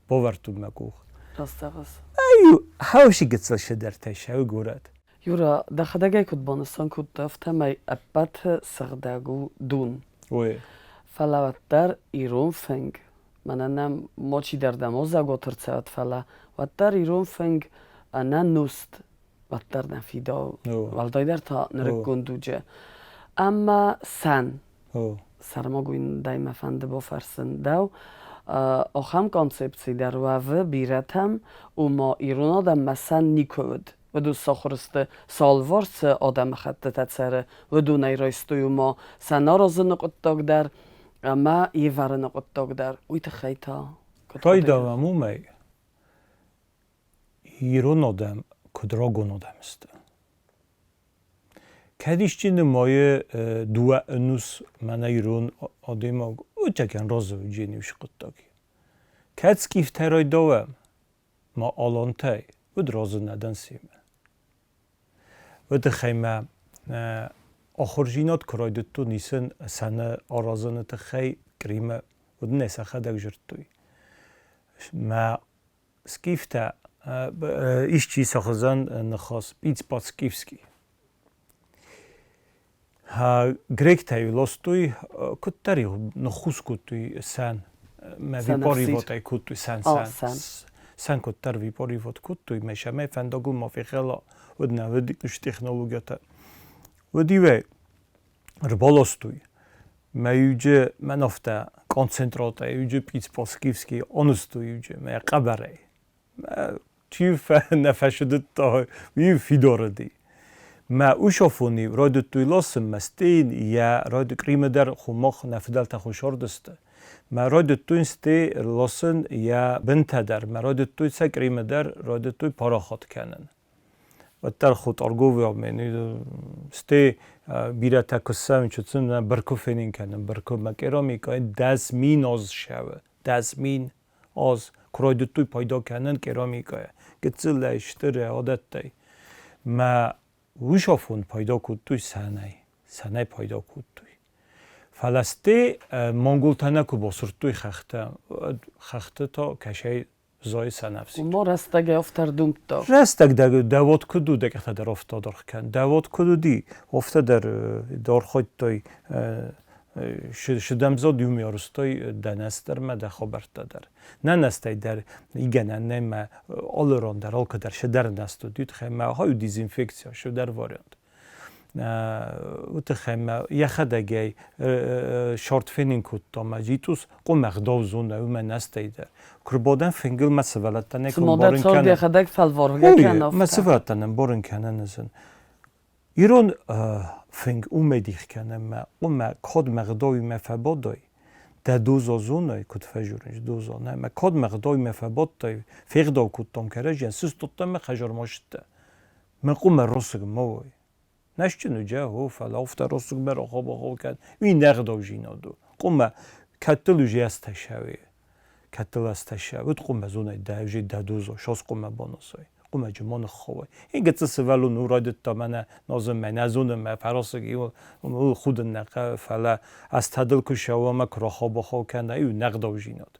бавӕрдтон мӕ къух. Раст зӕгъыс. Ай хауси гыццыл цыдӕртӕ сӕ горӕт. Юра, дӕхӕдӕг ӕй куыд банысан кодтай, афтӕмӕй ӕппӕты сыгъдӕг у дон. Ой. Фӕлӕ уӕддӕр ирон фынг, мӕнӕ нӕм мочидӕр дӕм озагот ӕрцӕуӕд, фӕлӕ уӕддӕр ирон фынг ӕнӕ нуст уӕддӕр нӕ фидауы. Уӕлдайдӕр та нырыккон дуджы. Ӕмӕ сӕн. Сӕрмагондӕй мӕ фӕнды бафӕрсын дӕу. Ахӕм концепци дӕр уӕвы бирӕтӕм, ома ирон адӕммӕ сӕн никуы уыд. Уыдон сахуыр сты, цы алыварс цы адӕмыхӕттытӕ цӕры, уыдонӕй райстой ома сӕн аразыны хъуыддаг дӕр ӕмӕ йе вӕрыны хъуыддаг дӕр. Уый тыххӕй та куыд хъуыды Пайда уымӕй, Ирон адӕм куыд рагон адӕм сты. Кӕд исчи нымайы дыууӕ ӕнус мӕнӕ ирон адӕймаг утӕкӕн разӕуджен ис хъуыддаг. Кӕд скъифтӕ райдауӕм, ма алантӕй, уӕд разы нӕ дӕн семӕ. Уый тыххӕй мӕ ахуырдзинад куы райдыдтон исын сӕны аразыны тыххӕй Къримы, уыдонӕй сӕхӕдӕг дзырдтой. Мӕ Скифтӕ исчи сӕ хуызӕн ныхас Пицпацкивский. Гректӕ ластой куыддӕр ныххус кодтой сӕн. Мӕ випоривотӕй кодтой сӕн сӕн. Сӕн куыддӕр випоривот кодтой, мӕ сӕмӕй фӕндагыл ма фехӕла, уӕд нӕ уыд технологиятӕ. Уӕд иуӕй ӕрбаластой. Мӕ иуджы мӕн афтӕ концентратӕй, иуджы пицпоскивский анызтой иуджы мӕ хъӕбӕрӕй. Мӕ чи нӕ фӕсудыдта, уый фидар уыди. Мӕ усафони райдыдтой ласын мӕ стейн йӕ райд Къримы дӕр хуымах нӕ фыдӕлтӕ хуысардысты. Мӕ райдыдтой стей ласын йӕ бынтӕ дӕр, мӕ райдыдтой сӕ Къримы дӕр райдыдтой парахат кӕнын. Уӕддӕр хуторговый обмен. Стӕй бирӕтӕ куы цӕуын, чуцын бырку фенин кӕнын, бырку мӕ керамикӕйы 10 000 аз сӕвы, 10 000 аз куы райдыдтой пайда кӕнын керамикӕйӕ, гыццылӕй, стырӕй, адӕттӕй. Мӕ уый пайда кодтой сӕнӕй, сӕнӕй пайда кодтой. Фӕлӕ стӕй монголтӕ нӕ куы басырдтой хӕхтӕ, хӕхты та кӕсӕй Зои сӕнӕфсир. Умо рӕстӕг ӕфтӕр думдта. Рӕстӕг дӕ уод куыд у, дӕ къӕхтӕ дӕр афтӕ даргъ кӕн. Дӕ уод куыд уыди, афтӕ дӕр даргъ шыдӕмдзод иумӕ ӕрыстой дӕ нӕстӕр мӕ дӕ хабӕрттӕ дӕр. Нӕ нӕстӕй дӕр игӕнӕн нӕй мӕ алы ран дӕр алкӕдӕр шыдӕр нӕст уыд, уый тыххӕй мӕ ахӕм дезинфекция, шыдӕр вариант. Уый тыххӕй мӕ йӕхӕдӕг ӕй шорт фенын кодта мӕ джитъус къуым ӕгъдау зоны, уымӕ нӕстӕй дӕр. Куы рбадӕм фынгыл мӕ сывӕллӕттӕн ӕй куы ӕмбарын кӕнын. Йӕхӕдӕг фӕлваргӕ кӕн Мӕ сывӕллӕттӕн ӕмбарын кӕнын ӕз ын. Ирон фынг уымӕй дих кӕнӕм мӕ къуымӕ код мӕ гъдауимӕ фӕбадой, дӕ дозо зоной, куыд фӕжурынц дозо, нӕ мӕ код мӕ гъдауимӕ фӕбадтай, фегъдау кодтам кӕрӕдзийӕн, сыстудтам мӕ хӕжармӕ сыдтӕ. Мӕ къуымӕ росыг ма уой. Нӕсджын уыджа, о, фӕлӕ афтӕ росыгмӕ рахабахо кӕн, уый не гъдаужинад у. Къуымӕ кӕдтыл уже ӕстӕсӕуе, кӕдтыл ӕстӕсӕ, уыд къуымӕ зонай дӕ уже дӕдозо, шос къуымӕ баносой, къуымӕджы ма ныххауай. И гыццыл сывӕллон у райдыдта мӕнӕ нозынмӕ, нӕ зонынмӕ, фӕрасыг ыл худын нӕ хъӕуы, фӕлӕ ӕстӕдыл куы сӕуа ӕмӕ куы рахабахо кӕна, иу не гъдаужинад.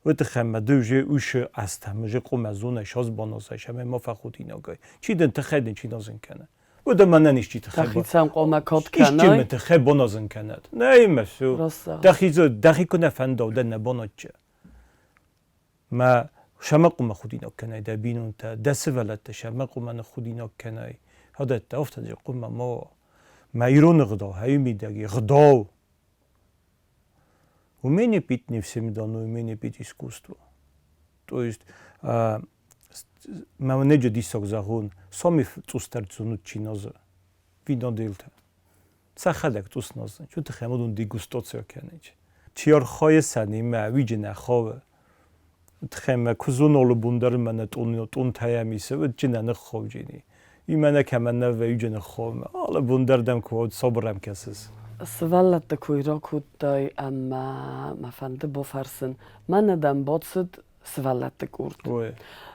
Уый тыххӕй мӕ ды уже уьшы азтӕм уже къуымӕ зонай, шос баносай, сӕмӕй ма фӕхудинагай. Чи дын тыххӕй дын чи назын кӕны. Уӕдӕ мӕнӕн исчи тыххӕй Дӕхицӕн хъуамӕ код кӕнай. Исчи мӕ тыххӕй бонозын кӕнӕд. Нӕ мӕ все. Дӕхи дӕхи куы нӕ фӕнда, дӕ нӕ бонотчы. Мӕ сӕмӕ хъуымӕ худинаг кӕнай дӕ бинонтӕ, дӕ сывӕллӕттӕ сӕмӕ хъуымӕ ныххудинаг кӕнай. Адӕттӕ афтӕ дӕр хъуымӕ ма уа. Мӕ ирон ӕгъдау, хӕйы мидӕг ӕгъдау. Умение пить не всем дано, умение пить искусство. То есть мӕ неджы диссаг зӕгъон, соми цъусдӕр зонут чи нозы, виноделтӕ. Сӕхӕдӕг цъус нозынц, уый тыххӕй уыдон дегустаци кӕнынц. Чи архайы сӕнимӕ, уый нӕ хъӕуы. Тыххӕй мӕ куы зонолы бон дӕр мӕнӕ тъонтӕй ӕмисы, уӕд чи нӕ ныххауджини. Уый мӕнӕ кӕмӕн нӕ вӕййы ныххауы. Алы бон дӕр дӕм куы уӕд сабырӕм кӕсыс. Сывӕллӕтты кой ракодтай ӕмӕ мӕ фӕнды бафӕрсын, мӕнӕ дӕм бацыд сывӕллӕтты къорд.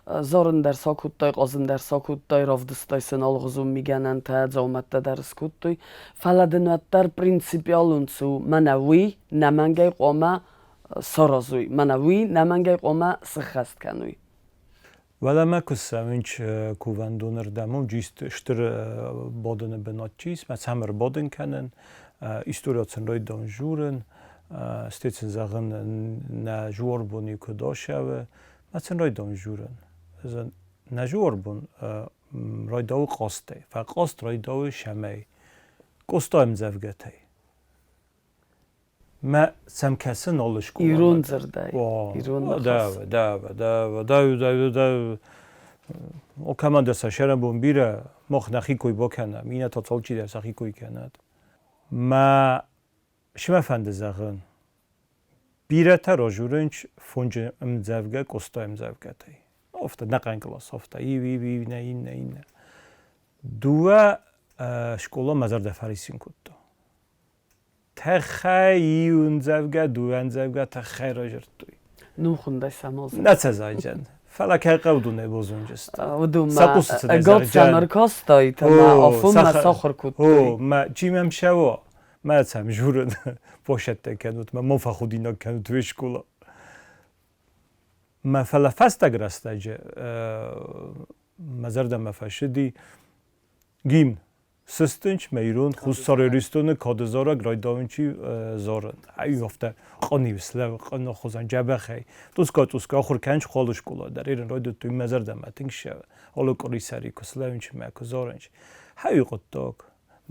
Зарын дӕр сӕ кодтой, хъазын дӕр сӕ кодтой, равдыстой сын алыгъуызон мигӕнӕнтӕ, дзаумӕттӕ дӕр скодтой. Фӕлӕ дын уӕддӕр принципиалон цы у, мӕнӕ уый нӕмӕнгӕй хъуамӕ саразой, мӕнӕ уый нӕмӕнгӕй хъуамӕ сыххӕст кӕной. Уӕлӕмӕ куы цӕуынч кувӕндоны рдӕм, уым стыр бодыны бынат чи ис, мӕ цӕм ӕрбадын кӕнын, историат сын райдам журын, стӕй сын зӕгъын, нӕ жуарбони куыд асӕуы, мӕ сын райдам журын. Нӕ жуарбон райдауы къастӕй, фӕлӕ къаст райдауы сӕмӕй, Къоста ӕмдзӕвгӕтӕй. Мӕ сӕм кӕсын алы скъоламӕ. Ирон дзырдӕй. Ирон ныхас. Да, да, да, да, да, да. О командӕ сӕ сӕрӕнбон бирӕ, мах нӕхи кой бакӕнӕм, иннӕтӕ алчидӕр сӕхи кой кӕнӕд. Мӕ мӕ фӕнды зӕгъын, бирӕтӕ разурынц фонджы ӕмдзӕвгӕ Къостайы ӕмдзӕвгӕтӕй. Афтӕ, нӕхъӕн кълас, афтӕ, иу, иу, иу, нӕ, иннӕ, иннӕ. Дыууӕ скъола мӕ зӕрдӕ фӕриссын кодта. Тӕххӕй иу ӕмдзӕвгӕ, дыууӕ ӕмдзӕвгӕ тӕххӕй разырдтой. Ну хундӕй самозын. Нӕ цӕзайджан. Фӕлӕ кӕй хъӕудунӕй бозонджысты. Уыдонмӕ год ӕркастай, ӕмӕ афонмӕ сахуыр кодтой. О, мӕ чи мӕм сӕуа, мӕ цӕм журын посӕттӕ кӕнут, мӕ мо фӕхудинаг кӕнут уе скъола. Мӕ фӕлӕ фӕстаг рӕстӕджы мӕ зӕрдӕмӕ фӕсыди гимн Сыстынч мӕ ирон Хуссар Иристони кады зарӕг райдауынчи зарын. Ай афтӕ къанивслӕ къанахуызӕн джӕбӕхӕй. Тъусгӕ-тъусгӕ ахуыр кӕнч хъалы скъола дӕр. Ирын райдыдтой мӕ зӕрдӕмӕ тынг ссӕуы. Алы къуырисӕри куы слӕуынч мӕ куы зарынч. Хӕй хъуыддаг.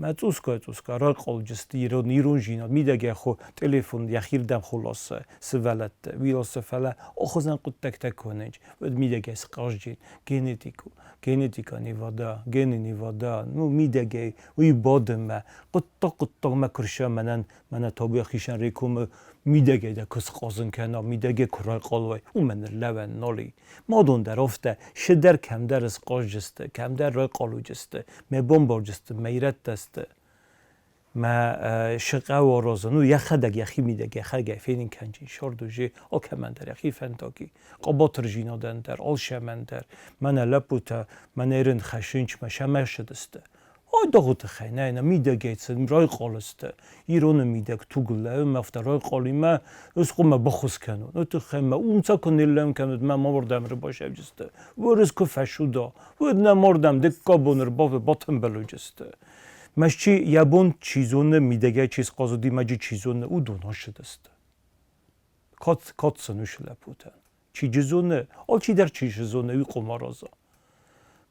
Мӕ цъусгӕ-цъусгӕ райхъалджысты ирон ирон зинад. Мидӕгӕй хо телефон йӕхирдӕм хуласы сывӕллӕтты. Уиласы фӕлӕ охуызӕн хъуыддӕгтӕ кӕнынч. Уӕд мидӕгӕй схъазджын генетику. Генетика не вода, гены не вода, ну мидӕгӕй уый бадынмӕ, хъуыддаг-хъуыддагмӕ куы рса мӕнӕн, мӕнӕ табуйӕ хицӕн рекомы мидӕгӕй дӕ куы схъазын кӕна, мидӕгӕй куы райхъал уай, уымӕн ныллӕуӕн нал и. Мадон дӕр афтӕ, сыдӕр кӕмдӕр схъазджысты, кӕмдӕр райхъал уыджысты, мӕ бамбарджысты, мӕ ирӕттӕ сты. Мӕ сыкъа уарзын, ну йӕхӕдӕг йӕхи мидӕг йӕхӕдӕг фенын кӕнджын сордужи алкӕмӕн дӕр йӕхи фӕндаги. Хъӕбатырдзинадӕн дӕр, алцӕмӕн дӕр. Мӕнӕ лӕппутӕ, мӕнӕ ирын хӕссынч мӕ сӕмӕ ссыдысты. Ой, дӕгъуы тыххӕй, нӕ, нӕ мидӕгӕй сын райхъал сты. Ироны мидӕг туг лӕууы, мӕ афтӕ райхъалимӕ ӕз хъуамӕ баххуыс кӕнон. Уый тыххӕй мӕ умца куы ныллӕм кӕнут, мӕ мордӕм ӕрбасӕвджысты. Уырыс куы фӕсуда, уӕд нӕ мордӕм дыккаг бон ӕрбатымбыл уыдзысты. Мӕсчи йӕ бон чи зоны, мидӕгӕй чи схъазыди, мӕджы чи зоны, уыдон ссыдысты. Кад сын уыцы лӕппутӕн. Чи джы зоны, алчидӕр чи зоны, уый къуымараза.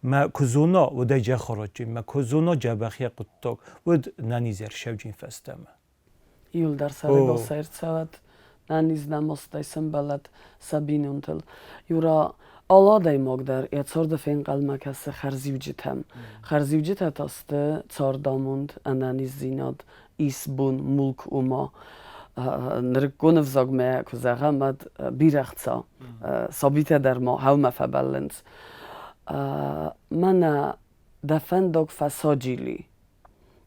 Мӕ куы зона, уӕд ӕй джӕхараджын, мӕ куы зона джӕбӕх йӕ хъуыддаг, уӕд нӕнизӕр сӕвджын фӕстӕмӕ. Иуылдӕр сӕрӕгасӕй ӕрцӕуӕд, ӕнӕниз намыстӕй сӕмбӕлӕд сӕ бинонтыл. Юра, алы адӕймаг дӕр йӕ царды фенхъӕлмӕ кӕсы хӕрзиуджытӕм. Хӕрзиуджытӕ та сты цардамонд, ӕнӕниздзинад, исбон, мулк ома нырыккон ӕвзагмӕ куы зӕгъӕм, уӕд бирӕ хца. Сабитӕ дӕр ма хъӕумӕ фӕбӕллынц. Мӕнӕ дӕ фӕндаг фӕсаджили,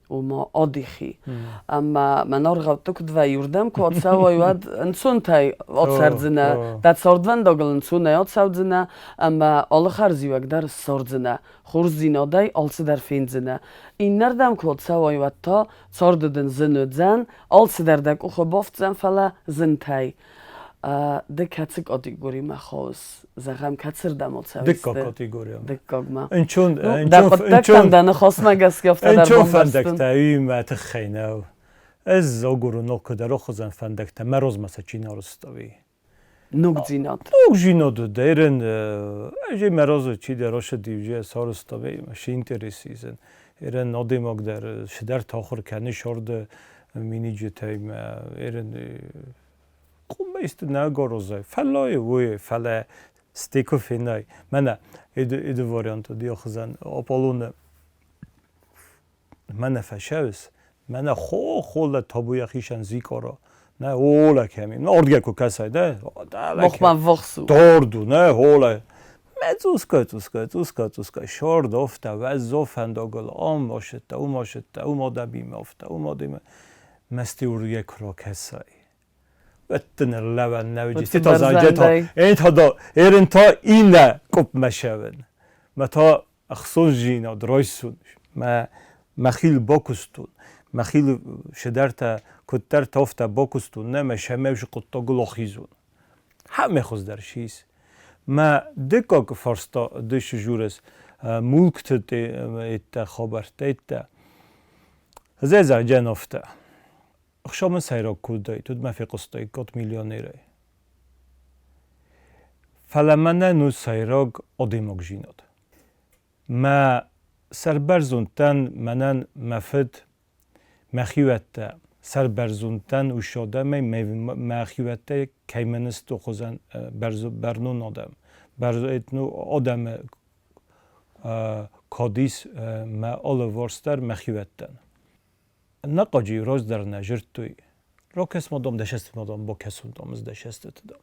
ома адихи. Ӕмӕ мӕн аргъӕутты куыд вӕййы, уырдӕм куы ацӕуай, уӕд ӕнцонтӕй ацӕрдзынӕ, дӕ цардвӕндагыл ӕнцонӕй ацӕудзынӕ ӕмӕ алы хӕрзиуӕг дӕр ссардзынӕ, хорздзинадӕй алцыдӕр фендзынӕ. Иннӕрдӕм куы ацӕуай, уӕд та царды дын зын уыдзӕн, алцыдӕр дӕ къухы бафтдзӕн, фӕлӕ зынтӕй. Ды кӕцы категоримӕ хауыс? Зӕгъӕм, кӕцырдӕм цӕуыс? Дыккаг категоримӕ. Дыккагмӕ. Ӕнчон, Дӕ хъуыддӕгтӕм дӕ ныхасмӕ гӕсгӕ афтӕ дӕр Ӕнчон фӕндӕгтӕ уый тыххӕй нӕу. Ӕз агурын куыд ӕрохуыдзӕн фӕндӕгтӕ, мӕ розмӕ сӕ чи нӕ рызтауи. Ногдзинад. Ногдзинад дӕрен ӕз мӕ разы чидӕр ошыди уже сарызтавей шы интересизен. Эрен адӕймаг дӕр шыдӕр тахуыр кӕны шорды миниджытӕй мӕ эрен къуммӕ нӕ горозай. Фӕллойы уый, фӕлӕ стекы фенай. Мӕнӕ иды вариант уыди Аполлоны мӕнӕ фӕсӕвыс, мӕнӕ хо-хола табуйа хишан зикъора. Нӕ ола кӕми. Ордгӕ ку кӕсай, дӕ? Мохма вохсу. Дорду, нӕ хола. Мӕ цуска, цуска, цуска, цуска, шорд офта, вӕззо фӕндагыл, ам ошетта, ум ошетта, ум одабиме офта, ум одиме. Мӕсти урдгӕ ку ракӕсай. Öttünер лӕвӕн нӕуджи. Ситаза эн эрин та иннӕ къупмӕ шӕвын. Мӕ та ӕхцондзинад райсун, мӕ мӕхил бакустун, мӕхил шедӕртӕ куддӕр тофтӕ бакустун, нӕ мӕ шӕмӕвжи хъуыддагыл ахизун. Хӕмӕ хуыздӕр шис. Мӕ дыккаг фарста ды журес мулкты эттӕ хабӕрттӕ эттӕ. Зӕза джанофтӕ. Ӕхсӕвмӕ сӕйраг куыдӕй, туд мӕ фехъуыстаиккат миллионерӕй. Фӕлӕ мӕнӕн у сӕйраг адӕймагдзинад. Мӕ сӕрбӕрзондтӕн мӕнӕн мӕ фыд, мӕ хиуӕттӕ сӕрбӕрзондтӕн ус адӕмӕй мӕ хиуӕттӕй кӕй мын сты хуызӕн бӕрнон адӕм. Адӕмы кад ис мӕ алыварс дӕр мӕ хиуӕттӕн. Нӕхъӕджы раздӕр нӕ зырдтой, ракӕс-ма дам, дӕ сӕстытмӕ дам, бакӕсон дам, ӕз дӕ сӕстыты дам.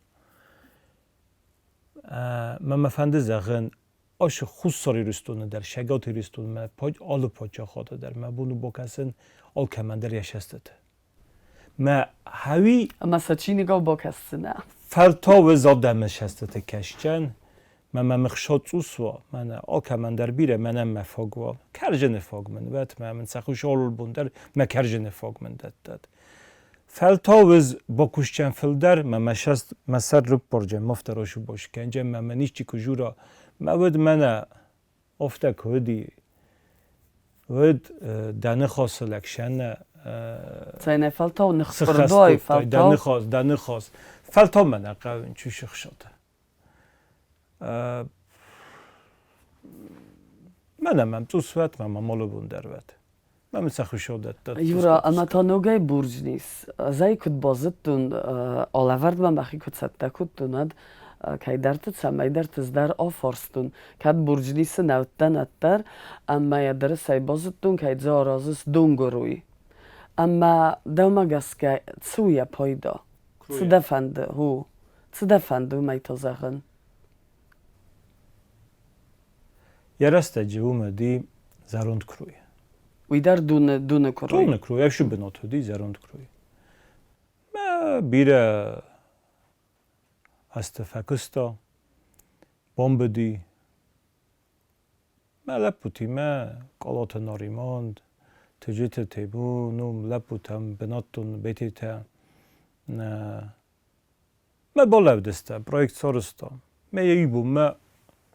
Мӕ мӕ фӕнды зӕгъын, ас Хуссар Ирыстоны дӕр, Цӕгат Ирыстонмӕ, алы паддзахады дӕр мӕ бон у бакӕсын алкӕмӕн дӕр йӕ сӕстыты. Мӕ хӕуи... Ӕмӕ сӕ чиныгау бакӕсдзынӕ? Фӕлтау ӕз адӕмы сӕстыты кӕсджӕн, мӕ мӕ хсо цъус уа, мӕнӕ алкӕмӕн дӕр бирӕ, мӕнӕн мӕ фаг уа. Кӕрджыны фаг мын уӕд, мӕ мын сӕ хъус алыбон дӕр мӕ кӕрджыны фаг мын дӕттӕд. Фӕлтау ӕз бакусджӕн фылдӕр, мӕ мӕ сӕст мӕ сӕр рыппорджӕн, мафтӕ росубос кӕнджӕн, мӕ мӕ нисчи куы жура, мӕ уӕд мӕнӕ афтӕ куы уыди, уӕд дӕ ныхасы лӕг сӕнӕ Цӕй фӕлтау ныхкъуырдой, фӕлтау. Дӕ ныхас, дӕ ныхас. Фӕлтау мӕнӕ хъӕуын чусыхсаты. Мӕнӕ мӕм цъус вӕт, мӕ мамолыбон дӕр вӕт. Мӕм сӕ хуысодӕттӕ. Юра, ӕмӕ та ногӕй бурджнис. Ӕз куыд базыдтон, алӕвӕрдмӕ мӕхи куыд цӕттӕ кодтон, уӕд кӕйдӕрты цӕмӕйдӕрты дӕр афарстон, кӕд бурджнисы нӕ уыдтӕн, уӕддӕр, ӕмӕ йӕ дырысӕй базыдтон, кӕй дзы аразыс донгуыруй. Ӕмӕ дӕумӕ гӕсгӕ цы у йӕ пайда? Цы дӕ фӕнды, у? Цы дӕ фӕнды уымӕй та зӕгъын? Йӕ рӕстӕджы уым уыди зӕронд куырой. Уый дӕр дуны, дуны куырой? Дуны куырой, ӕфсы бынат уыди зӕронд куырой. Мӕ бирӕ азты фӕкуыста, бомбыди. Мӕ лӕппутимӕ Къалаты Нариман, Тыджыты Тебу, ну, лӕппутӕм бынӕттон бететӕ. Мӕ балӕвдыста, проект сарӕзта. Мӕ йӕ ибонмӕ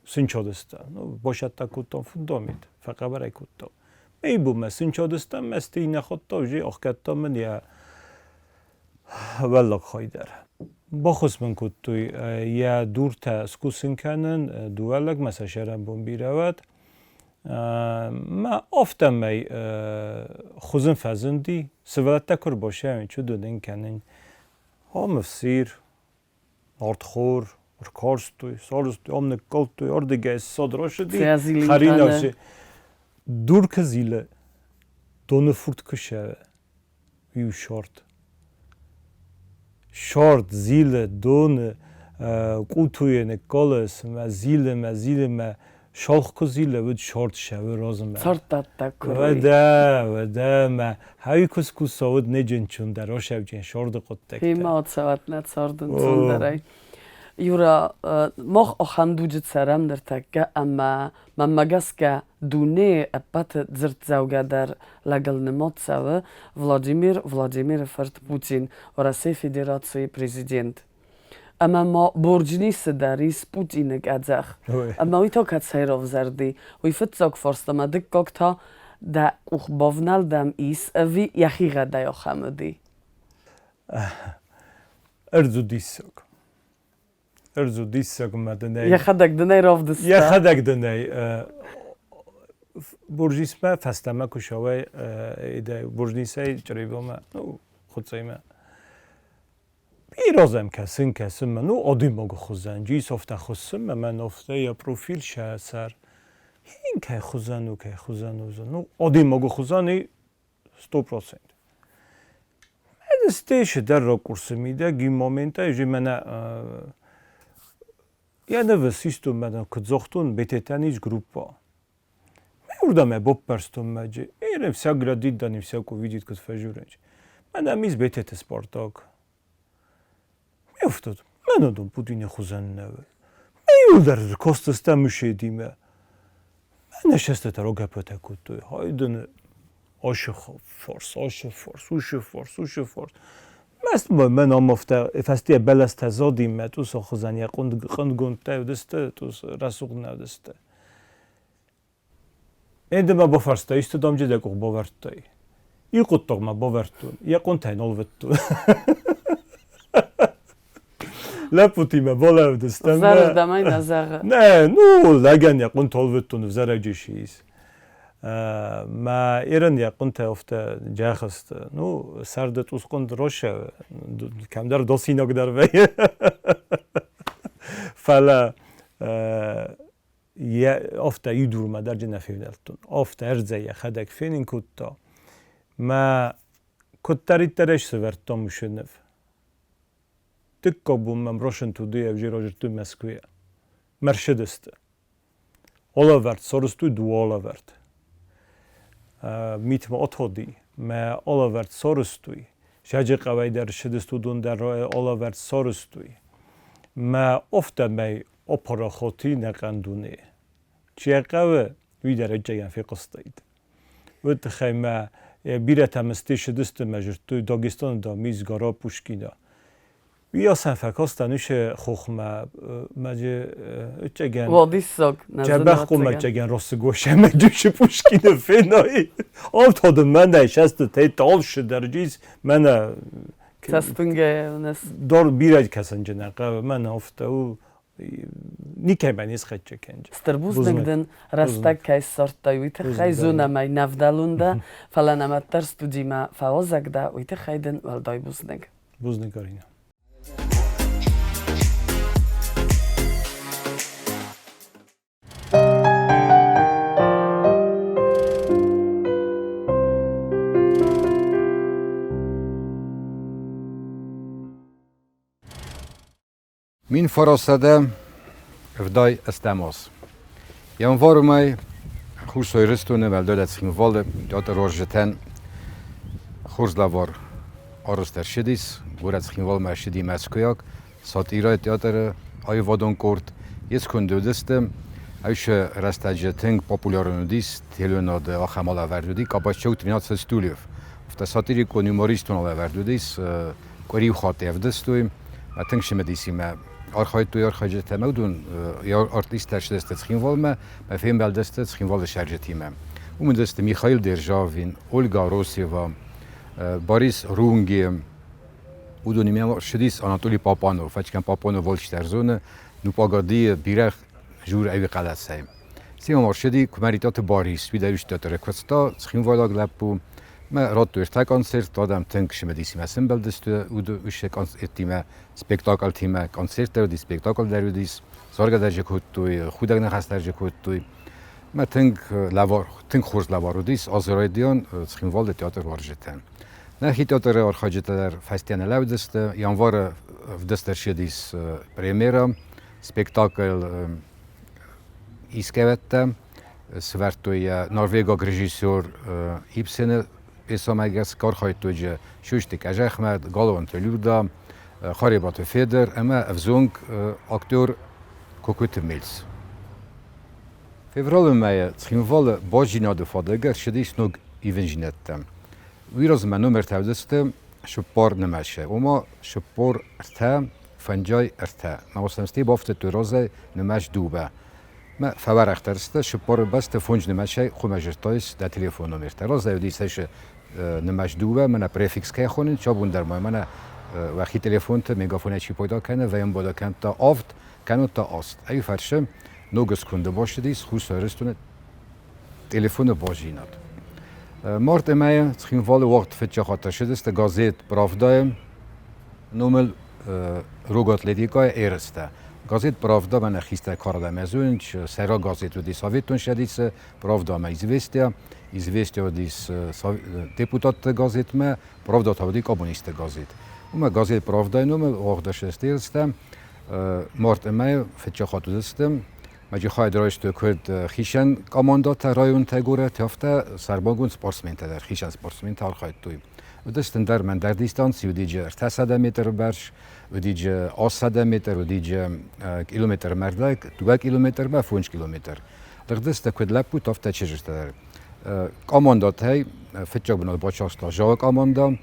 сынчадыста. Ну, башӕттӕ кодтам фундамент, фӕхъӕбӕр ӕй кодтам. Мӕ ибонмӕ сынчадыста, мӕ стӕй нӕ хуыдта, уже ӕхгӕдта мын йӕ уӕллаг хай дӕр. Баххуыс мын кодтой йӕ дуртӕ скусын кӕнын, дыууӕ лӕгмӕ сӕ сӕрӕнбон бирӕ уӕд. Мӕ афтӕмӕй хуызын фӕзынди, сывӕллӕттӕ куы рбасӕуын, чудо дын кӕнын. Ам ӕфсир, нартхор, ӕркарстой, сарӕзтой, ам ныккалдтой, ардыгӕй ссад рацыди, хӕринаг Дур куы зилы, доны фурд куы сӕвы, иу сорт. Сорт зилы доны къутуйы ныккалы, цымӕ зилы мӕ зилы мӕ шалх куы зилы, уӕд сорт сӕвы розымӕ. Царддӕттӕг куы Уӕдӕ, уӕдӕ мӕ хӕй куы скуса, уӕд неджынчун дӕр ошӕвджын сорды хъуыддӕгтӕ. Химӕ цӕуӕт нӕ цардын цондӕрӕй. Юра, мах ахӕм дуджы цӕрӕм ныртӕккӕ ӕмӕ мӕнмӕ гӕсгӕ дунейы ӕппӕты дзырддзӕугӕдӕр лӕгыл нымад цӕуы Владимир Владимиры фырт Путин, Уӕрӕсейы Федерацийы президент. Ӕмӕ ма Борджнисы дӕр ис Путины къӕдзӕх. Ӕмӕ уый та кӕцӕй равзӕрди? Уый фыццаг фарст ӕмӕ дыккаг та дӕ къухбавнӕлд ӕм ис ӕви йӕхигъӕдӕй ахӕм уыди? Ӕрдз у диссаг. Ӕрдз у диссаг ӕмӕ дын ӕй... Йӕхӕдӕг дын ӕй равдыста? Йӕхӕдӕг дын ӕй Буржисмӕ фӕстӕмӕ куы сӕуай, Буржнисӕй Чъребомӕ, ну, Хуыцъемӕ. Ирозӕм кӕсын, кӕсын ну, адӕймаги хузӕн, джисофтӕ хуссун мӕ нофтӕ йӕ профил сӕр. Хин кӕй хузӕн у, кӕй хузӕн у, ну, адӕймаги хузӕн и 100%. Стейши дӕр ракурсы мидӕг и моментӕй же мӕнӕ йӕ нывы систон мӕнӕ куыд загътон, Бететӕн ис группа. Уырдӕм баппӕрстон мӕджы. Ирем вся глядит, да не всяк увидит, куыд фӕжурӕнч. Мӕнӕ мис Бететы Спартак. Мефтыд, мӕнӕ дын Путины хуызӕн нӕ. Иуылдӕр костыстӕ мышедимӕ. Мӕнӕ сӕстытӕ рогӕппытӕ кодтой. Хай дын ашы фарс, ашы фарс, ушы фарс, ушы фарс. Маст мӕн ам афтӕ фӕстийӕ бӕлӕстӕ задимӕ, тусы хуызӕн йӕ хъуындгондтӕ уыдысты, тус рӕсугъд нӕ уыдысты. Эндемӕ бафарста, исты дам дӕ къух бавӕрдтай? И хъуыддагмӕ бавӕрдтон, йӕ хъуынтӕй нал вӕдтон. Лӕппутимӕ балӕудыстӕм. Ӕвзӕрырдӕмӕй нӕ зӕгъы. Нӕ, ну, лӕгӕн йӕ хъуынтӕ ӕлвыдтон, ӕвзӕрӕджы сис. Мӕ Ирӕн йӕ хъуынтӕ афтӕ джахысты. Ну, сӕрды цъусхъуынд росӕ, кӕмдӕр досинаг дӕр вӕййы. Фӕлӕ афтӕ идурмӕ дӕр нӕ февнӕлдтон. Афтӕ ӕрдзӕй йӕхӕдӕг фенын кодта. Мӕ куыддӕриддӕр ӕз сӕвӕрдтон уыцы ныв. Дыккаг бон мӕм Рошин туды ӕвзӕр азырдтой Мӕскуыйӕ. Мерседесты. Алӕвӕрд сарӕзтой дыууӕ алӕвӕрд. Митмӕ атади, мӕ алӕвӕрд сарӕзтой. Саджы хъӕуӕй дӕр ссыдысты, уыдон дӕр алӕвӕрд сарӕзтой. Мӕ афтӕмӕй апарахат и нӕхъӕн дуне. Чи йӕ хъӕуы, уый дӕр ӕддейӕн фехъуыстаид. Уый тыххӕй мӕ бирӕтӕ мыстӕй ссыдысты мӕ зыдтой Дагестаны, дам, ис гора Пушкина. Уый асӕн фӕкастӕн уыцы хохмӕ, мӕ ӕцӕгӕн Уадиссаг, Джӕбӕх хъомӕццӕгӕн Россыгосӕ мӕ дысы Пушкины фенай. Автоды мӕнӕ сӕстытӕй талшы дӕрджис мӕнӕ Цӕстынгӕ Дор бирӕ кӕсӕнджынӕ хъӕуы мӕнӕ афтӕ у никӕмӕ не схӕццӕ кӕнджы. Стыр бузныг дын, рӕстӕг кӕй ссардтай, уый тыххӕй зонӕм ӕй нӕ вдӕлон дӕ, фӕлӕ нӕм ӕддӕр студимӕ фӕуазӕг дӕ, уый тыххӕй дын уӕлдай бузныг. Бузныг, Арина. 1970 аз. Январы мӕй Хуссар Ирыстоны уӕлдай Цхинвалы театры хорз лӕвар арӕзт ӕрцыдис. Горӕт Цхинвалмӕ ссыди мӕскуыйаг сатирӕйы театры аивадон къорд. Йе сконды уыдысты ӕвшы рӕстӕджы тынг популярон уыдис телеуынады ахӕм алӕвӕрд уыди Кабачок 13 стульев. Афтӕ сатирикон юмористон алӕвӕрд уыдис, къуыри хатт ӕвдыстой. Тынг цымыдисимӕ архайдтой архайджытӕ ӕмӕ уыдон артисттӕ ссыдысты Цхинвалмӕ ӕмӕ фембӕлдысты Цхинвалы цӕрджытимӕ. Уым уыдысты Михаил Державин, Ольга Росева, Борис Рунге, уыдонимӕ ссыдис Анатолий Папанов, фӕчкӕн Папанов Волчтӕр зоны, ну погоди бирӕ жур ӕви хъӕлӕсӕй. Семӕ ссыди Куымӕридтаты Борис, уый дӕр ис куыста, цхинвайлаг лӕппу. Мӕ радтой ӕртӕ концерт, адӕм тынг цымыдисимӕ сӕмбӕлдысты уыцы концерттимӕ, спектаклтимӕ. Концерт дӕр уыдис, спектакль дӕр уыдис, заргӕ дӕр кодтой, худӕг ныхас дӕр кодтой. Мӕ тынг лӕвар, тынг хорз лӕвар уыдис Азербайджан Цхинвалы театр уарзджытӕн. Нӕхи театры архайджытӕ дӕр фӕстӕ нӕ лӕудзысты. Январы вдыст ӕрцыдис премьера, спектакль искӕвӕдтӕ. Сӕвӕрдтой йӕ норвегаг режиссер Ибсены пьесӕмӕ гӕсгӕ архайдтой Сусты Къӕзӕхмӕт, Галуанты Люда, Харебаты Федор ӕмӕ ӕвзонг актер Кокойты Мельс. Февралы мӕйы Цхинвалы баззинады фадыг ӕрцыдис ног ивындзинӕдтӕ. Уый размӕ номертӕ уыдысты 40 нымӕцы, ома 43. 53. Ма осӕмсти бафтыдтой разӕй нымӕц дыууӕ. Мӕ фӕуӕрӕхдӕр сты цыппор бӕсты фондз нымӕцӕй хъуымӕ зыдтаис дӕ телефоны номертӕ. Разӕй уыдис ӕз нымӕц дыууӕ, мӕнӕ префикс кӕй хонынц, абон дӕр ма мӕнӕ уӕхи телефонты мегафонӕй чи пайда кӕны, вӕййӕм бада кӕнтта авд, кӕннод та аст. Ӕй фӕрсы, ног сконды бацыдис Хуссар Ирыстоны телефоны базинад. Март ӕмӕ Цхинвалы уагъд фыццаг хатт ссыдысты газет «Правда-йы номыл рог атлетикӕйы ерыстӕ. Газет «Правда» мӕнӕ хистӕр кары зонынц, сӕйраг газет уыди Советон Цӕдисы, «Правда» ӕмӕ «Известия». «Известия» уыдис депутатты газетмӕ, «Правда» та уыди коммунистты газет. Уымӕ газет «Правда»-йы номыл уагъд ссыдысты ерыстӕ. Март ӕмӕ фыццаг хатт уыдысты. Маджихайд райстой куыд хицӕн командӕтӕ районтӕ, горӕты, афтӕ сӕрмагонд спортсментӕ дӕр, хицӕн спортсментӕ архайдтой. Уыдысты ӕндӕр мӕндӕр дистанци, уыди 300 метры бӕрц, уыди 800 метр, уыди километр мӕрдӕг, 2 километрмӕ, 5 километр. Лыгъдысты куыд лӕппутӕ, афтӕ чызджытӕ дӕр. Командӕтӕй фыццаг бынат бацахста Зауы командӕ,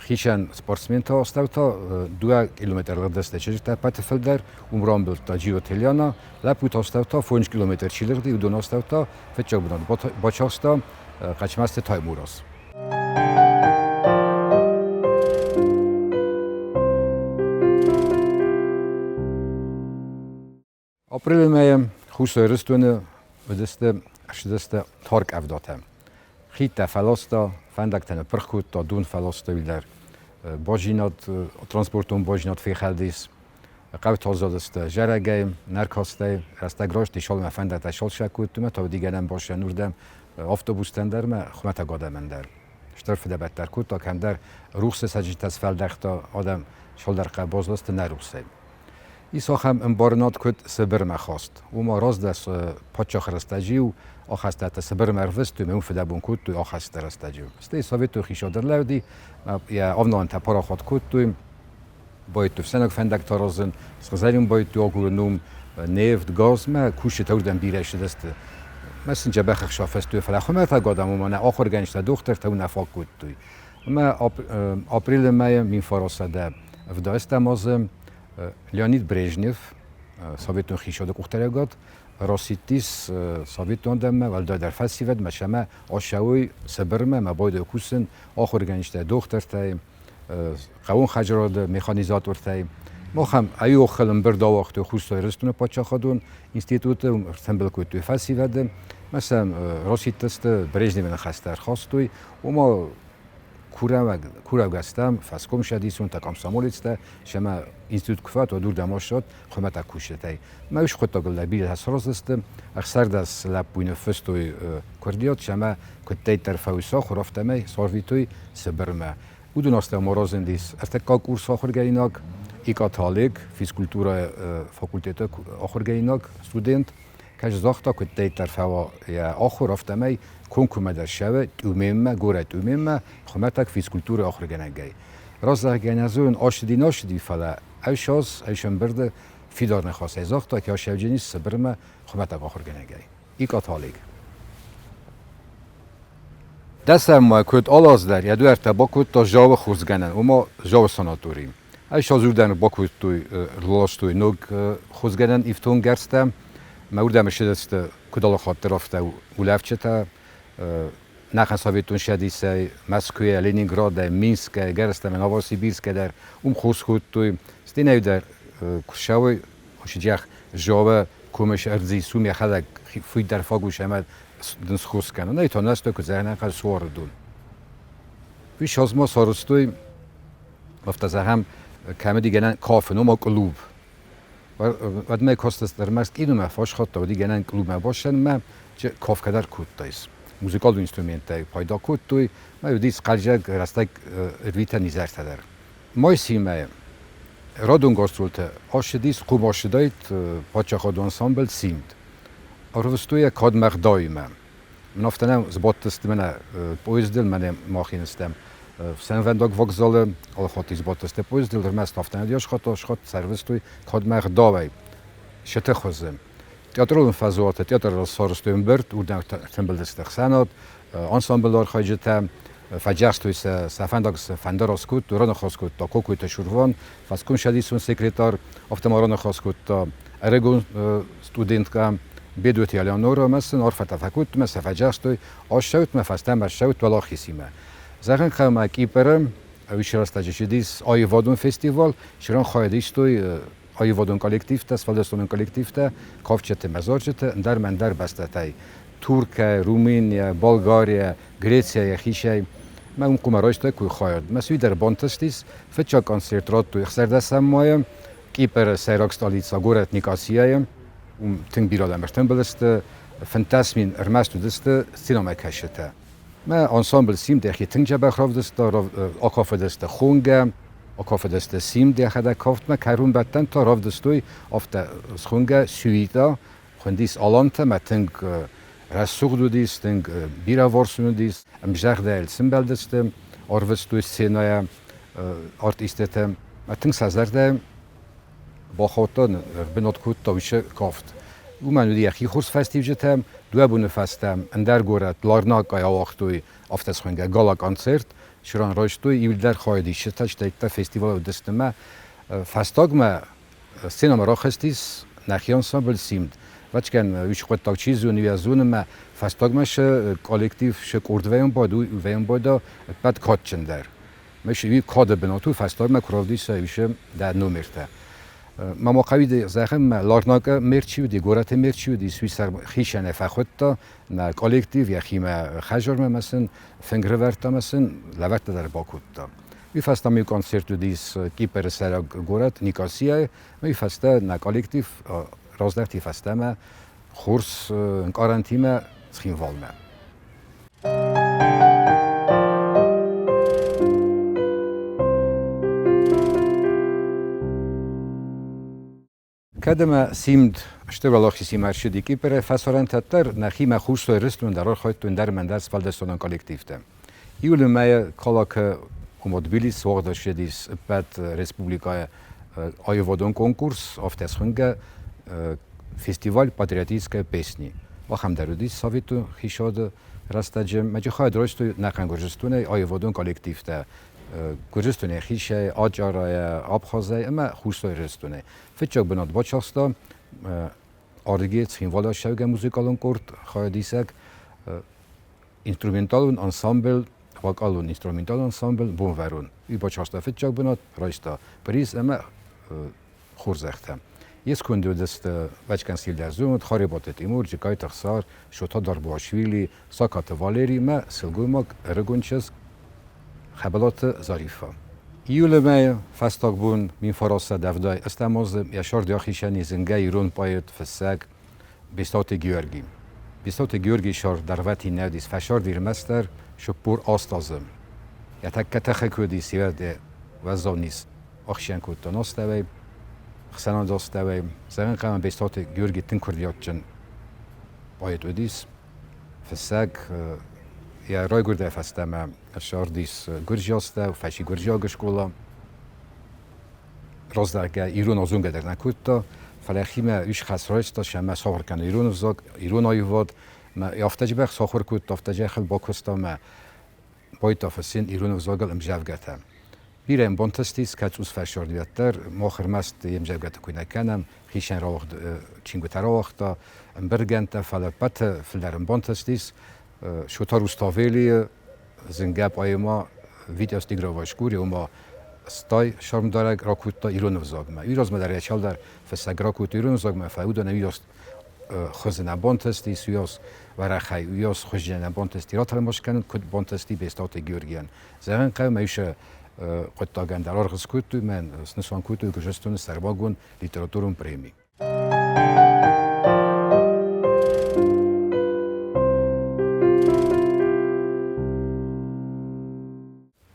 хицӕн спортсментӕ астӕута 2 километр лыгъдысты чызджытӕ ӕппӕты фылдӕр, уым рамбылдта Джиоты Ильяна, лӕппутӕ астӕута 5 километр чи лыгъди, уыдон астӕута фыццаг бынат бацахста Хъӕцмӕзты Таймураз. Апрелы мӕйы Хуссар Ирыстоны уыдысты ссыдысты тӕрккъӕвдатӕ. Хидтӕ фӕласта, фӕндӕгтӕ ныппырх кодта, дон фӕласта уый дӕр. Базинад, транспортон базинад фехӕлдис. Хъӕутӕ задысты зарӕгӕй, нӕркастӕй, рӕстӕг раст исалмӕ фӕндӕгтӕ салсӕг кодтой ӕмӕ та уыди басӕн уырдӕм автобустӕн дӕр ӕмӕ хуымӕтӕг адӕмӕн дӕр. Стыр фыдӕбӕттӕ ӕркодта, кӕмдӕр рухсы цӕджджытӕ сфӕлдӕхта, адӕм цалдӕр къабазласты нӕ рухсӕй. Ис ахӕм ӕмбарынад, куыд Сыбырмӕ хаст. Уымӕ раздӕр паддзахы рӕстӕджы-иу ахӕстӕттӕ Сыбырмӕ ӕрвыстой ӕмӕ уым фыдӕбон кодтой ахӕсты рӕстӕджы. Стӕй советон хицауад ӕрлӕууыди, йӕ авналӕнтӕ парахат кодтой, байдтой ӕфсӕйнаг фӕндӕгтӕ аразын, сыгъзӕрин байдтой агурын уым нефт, газмӕ, кусджытӕ уырдӕм бирӕ ссыдысты. Мӕ сын дзӕбӕх ӕхсӕв фестой, фӕлӕ хуымӕтӕг адӕм уымӕн нӕ ахуыргӕнджытӕ, дохтыртӕ уынаффӕ кодтой. Ӕмӕ апрелы мӕйы 1970 азы Леонид Брежнев, советон хицауады къухдариуӕгад, расидтис советон адӕммӕ, уӕлдайдӕр фӕсивӕдмӕ, сӕмӕ ацӕуой Сыбырмӕ ӕмӕ байдайой кусын ахуыргӕнджытӕ, дохтыртӕй, хъӕууон хӕдзарады механизатортӕй. Махӕн ӕй охыл ӕмбырд ауагътой Хуссар Ирыстоны паддзахадон институты, ӕртымбыл кодтой фӕсивӕды, ӕмӕ сӕм расидтысты, Брежневы ныхӕстӕ ӕрхастой, ома курӕг стӕм, фӕскомцӕдисонтӕ, комсомолецтӕ, сӕмӕ институт куы фӕуат, уӕд уырдӕм ассӕуӕд хуымӕтӕг кусджытӕй. Мӕ ус хъуыддагыл дӕр бирӕтӕ сырӕзтысты, 16 лӕппуйы ныффыстой куырдиат, сӕмӕ куыддӕриддӕр фӕуы сахуыр, афтӕмӕй сӕрвитой Сыбырмӕ. Уыдон астӕу ма разындис ӕртыккаг курсы ахуыргӕнинаг Икъаты Олег, физкультурӕйы факультеты ахуыргӕнинаг, студент. Кӕс загъта, куыддӕриддӕр фӕуа йӕ ахуыр, афтӕмӕй комкоммӕ дӕр ссӕуы Тъуменмӕ, горӕт Тъуменмӕ, хуымӕтӕг физкультурӕйы ахуыргӕнӕгӕй. Раззагӕн зон ацыди, нӕ ацыди, фӕлӕ ӕвсаз, ӕвсӕмбырды фидар ныхасӕй загъта, кӕй ссӕуджынис Сыбырмӕ хуымӕтӕг ахуыргӕнӕгӕй. Икъаты Олег. Дӕсӕм май куыд алы дӕр йӕ дуӕрттӕ бакодта Зауы хосгӕнӕн, ома Зауы санатори. Ӕз уырдӕм бакодтой, ӕрластой ног хосгӕнӕн ифтонггӕрзтӕ. Мӕ уырдӕм ссыдысты куыд алы хатт дӕр, афтӕ улӕфджытӕ, нӕхӕн Советон Цӕдисӕй, Мӕскуыйӕ, Ленинградӕй, Минскӕй, гӕрзтӕ ӕмӕ Новосибирскӕй дӕр уым хос кодтой. Стӕй нӕ дӕр куы ссӕуой, Осиджах Зауы комы ӕрдзи сум йӕхӕдӕг фыйдӕр фагус ӕмӕ дын схос кӕнын. Ӕй то настой куы зӕгъын суары дон. Уый сазма сарӕзтой афтӕ зӕгъӕм, кӕмӕди гӕнӕн кафын, ома клуб. Уӕдмӕ кастыс ӕрмӕст киномӕ, фӕсхатта уыди гӕнӕн клубмӕ бацӕуынмӕ, кафгӕ дӕр кодтаис. Музыкалон инструменттӕй пайда кодтой, ӕмӕ уыдис хъӕлдзӕг рӕстӕг ӕрвитӕн изӕртӕ дӕр. Майсимӕ радон гастролтӕ ацыдис хъуымацыдаид паддзахадон ансамбль «Симд». Ӕрвыстой йӕ кадмӕ ӕгъдауимӕ. Мын афтӕ нӕ сбадтысты мӕнӕ поездыл, мӕнӕ махин стӕм ӕфсӕнвӕндаг вокзалы, алыхатт сбадтысты поездыл, ӕрмӕст афтӕ нӕ схатт, схатт сӕрвыстой кадмӕ ӕгъдауӕй сыты хуызы. Театралон фӕзуаты театры сарӕзтой ӕмбырд, уырдӕм ӕртымбылдысты ӕхсӕнад, ансамблы архайджытӕ. Фӕдзӕхстой сӕ, сӕ фӕндаг сӕ фӕндараст кодтой, раныхас кодта Кокойты Шурван, фӕскомцӕдисон секретарь, афтӕ ма раныхас кодта ӕрыгон студенткӕ Бедойты Элеонора ӕмӕ сын арфӕтӕ фӕкодтой ӕмӕ сӕ фӕдзӕхстой, ассӕут мӕ фӕстӕмӕ ссӕут уӕлахизимӕ. Зӕгъын хъӕуы, Кипры уыцы рӕстӕджы цыдис аивадон фестиваль, цыран хайад истой аивадон коллективтӕ, сфӕлдыстадон коллективтӕ, кафджыты мӕ зарджыты ӕндӕр ӕмӕ ӕндӕр бӕстӕтӕй. Туркӕй, Румынийӕ, Болгарийӕ, Грецийӕ йӕхицӕй. Мӕ уым хъуамӕ райстаиккой хайад. Мӕ суи дӕр бантыстис. Фыццаг концерт радтой 16 майы Кипры сӕйраг столицӕ горӕт Никосияйы. Уым тынг бирӕ адӕм ӕртымбыл сты. 15 мин ӕрмӕст уыдысты сценӕмӕ кӕсджытӕ. Мӕ ансамбль Симд йӕхи тынг дзӕбӕх равдыста, акафыдысты Хонгӕ, акафыдысты Симд йӕхӕдӕг кафтмӕ, кӕронбӕттӕн та равдыстой афтӕ схонгӕ сюита, хуындис Алантӕ, мӕ тынг рӕсугъд уыдис, тынг бирӕвӕрсон уыдис, ӕмзӕрдӕйыл сымбӕлдысты, ӕрвыстой сценӕйӕ артисттӕ. Мӕ тынг сӕ зӕрдӕ бахаудта, ӕрбынат кодта уыцы кафт. Уымӕн уыди йӕхи хорз фӕстиуджытӕ. Дыууӕ боны фӕстӕ ӕндӕр горӕт Ларнакъайы ауагътой афтӕ схонгӕ гала-концерт, цыран райстой иуылдӕр хайадисджытӕ, стӕй та фестивалы уыдысты мӕ. Фӕстагмӕ сценӕмӕ рахызтис нӕхи ансамбль «Симд». Вӕццӕгӕн, уыцы хъуыддаг чи зоны, уый зоны мӕ фӕстагмӕ сӕ коллектив сӕ къорд вӕййын байда ӕппӕт кадджындӕр. Мӕ кады бынат у, фӕстагмӕ куы равдисай уыцы дӕ номертӕ. Мамахъӕуи зӕгъӕм, Ларнакы мэр чи уыди, горӕты мэр чи уыди, уый сӕр хицӕнӕй фӕхуыдта, нӕ коллектив йӕхимӕ хӕдзармӕ ӕмӕ сын фынг рывӕрдта ӕмӕ сын лӕвӕрттӕ дӕр бакодта. Уый фӕстӕ ма иу концерт уыдис Кипры сӕйраг горӕт Никосияйы, уый фӕстӕ нӕ коллектив раздӕхти фӕстӕмӕ хорз ӕнкъарӕнтимӕ Цхинвалмӕ. Кӕд ӕмӕ Симд стыр уӕлахизимӕ ӕрцыди Кипрӕй фӕсарӕнтӕ дӕр, нӕхимӕ Хуссар Ирыстон дӕр архайдтой ӕндӕр ӕмӕ ӕндӕр сфӕлдыстадон коллективтӕ. Июлы мӕйы Калакы ома Тбилис уагъд ӕрцыдис ӕппӕт республикӕйы аивадон конкурс, афтӕ схуынгӕ фестиваль патриотической песни. Ахӕм дӕр уыдис Советы хицауады рӕстӕджы. Мӕ хайад райстой нӕхъӕн Гуырдзыстонӕй аивадон коллективтӕ Гуырдзыстонӕй хицӕй, Аджарайӕ, Абхазӕй ӕмӕ Хуссар Ирыстонӕй. Фыццаг бынат бацахста ардыгӕй Цхинвалы ссӕугӕ музыкалон къорд хайадисӕг инструменталон ансамбль, вокалон инструменталон ансамбль Бонвӕрон. Уый бацахста фыццаг бынат, райста приз ӕмӕ хорзӕхтӕ. Йе сконды уыдысты Вачкан Сильдӕрзонд, Харебаты Тимур, Джыккайты Ӕхсар, Шота Дарбуашвили, Сакаты Валери ӕмӕ сылгоймаг ӕрыгон чызг Хӕбӕлаты Зариффӕ. Июлы мӕйы фӕстаг бон 1978 азы йӕ сӕрды ахицӕн зынгӕ ирон поэт, фыссӕг Бестауты Георги. Бестауты Георгийы сӕр дӕргъвӕтин нӕ уыдис, фӕсӕрд ӕрмӕстдӕр 48 азы. Йӕ тӕккӕ тыхы куы уыдис, йӕ уӕззау низ ахсӕн кодта ностӕвӕй, ӕхсӕнады астӕуӕй. Зӕгъын хъӕуы, Бестауты Георги тынг курдиатджын поэт уыдис, фыссӕг. Йӕ райгуырдӕй фӕстӕмӕ ссардис гуырдзиастӕ, фӕци гуырдзиаг скъола. Раздӕргӕ ирон озонгӕ дӕр нӕ кодта, фӕлӕ химӕ ис хӕс райста, сӕмӕ сахуыр кӕны ирон ӕвзаг, ирон аивад. Мӕ афтӕ джибӕх сахуыр кодта, афтӕ джӕхыл бакуыста мӕ байта фыссын ирон ӕвзагыл ӕмдзӕвгӕтӕ. Бирӕ йын бантыстис, кӕд цъус фӕсард уӕддӕр, мах ӕрмӕст йе мдзӕвгӕтӕ куы нӕ кӕнӕм, хицӕн рауагъд чингуытӕ рауагъта, ӕмбырдгӕндтӕ, фӕлӕ ӕппӕты фылдӕр ын бантыстис Шота Руставелийы зынгӕ поэмӕ Витязь тигровой шкуре, ома стай сӕрмдарӕг ракодта ирон ӕвзагмӕ. Уый размӕ дӕр йӕ цалдӕр фыссӕг ракодта ирон ӕвзагмӕ, фӕлӕ уыдон уыйас хуызы нӕ бантыстис, уыйас уӕрӕхӕй, уыйас хуызы нӕ бантысти ратӕлмац кӕнын, куыд бантысти Бестауты Георгийӕн. Зӕгъын хъӕуы, мӕ уыцы хъуыддагӕн дӕр аргъ скодтой, мӕн снысан кодтой Гуырдзыстоны сӕрмагонд литературон преми.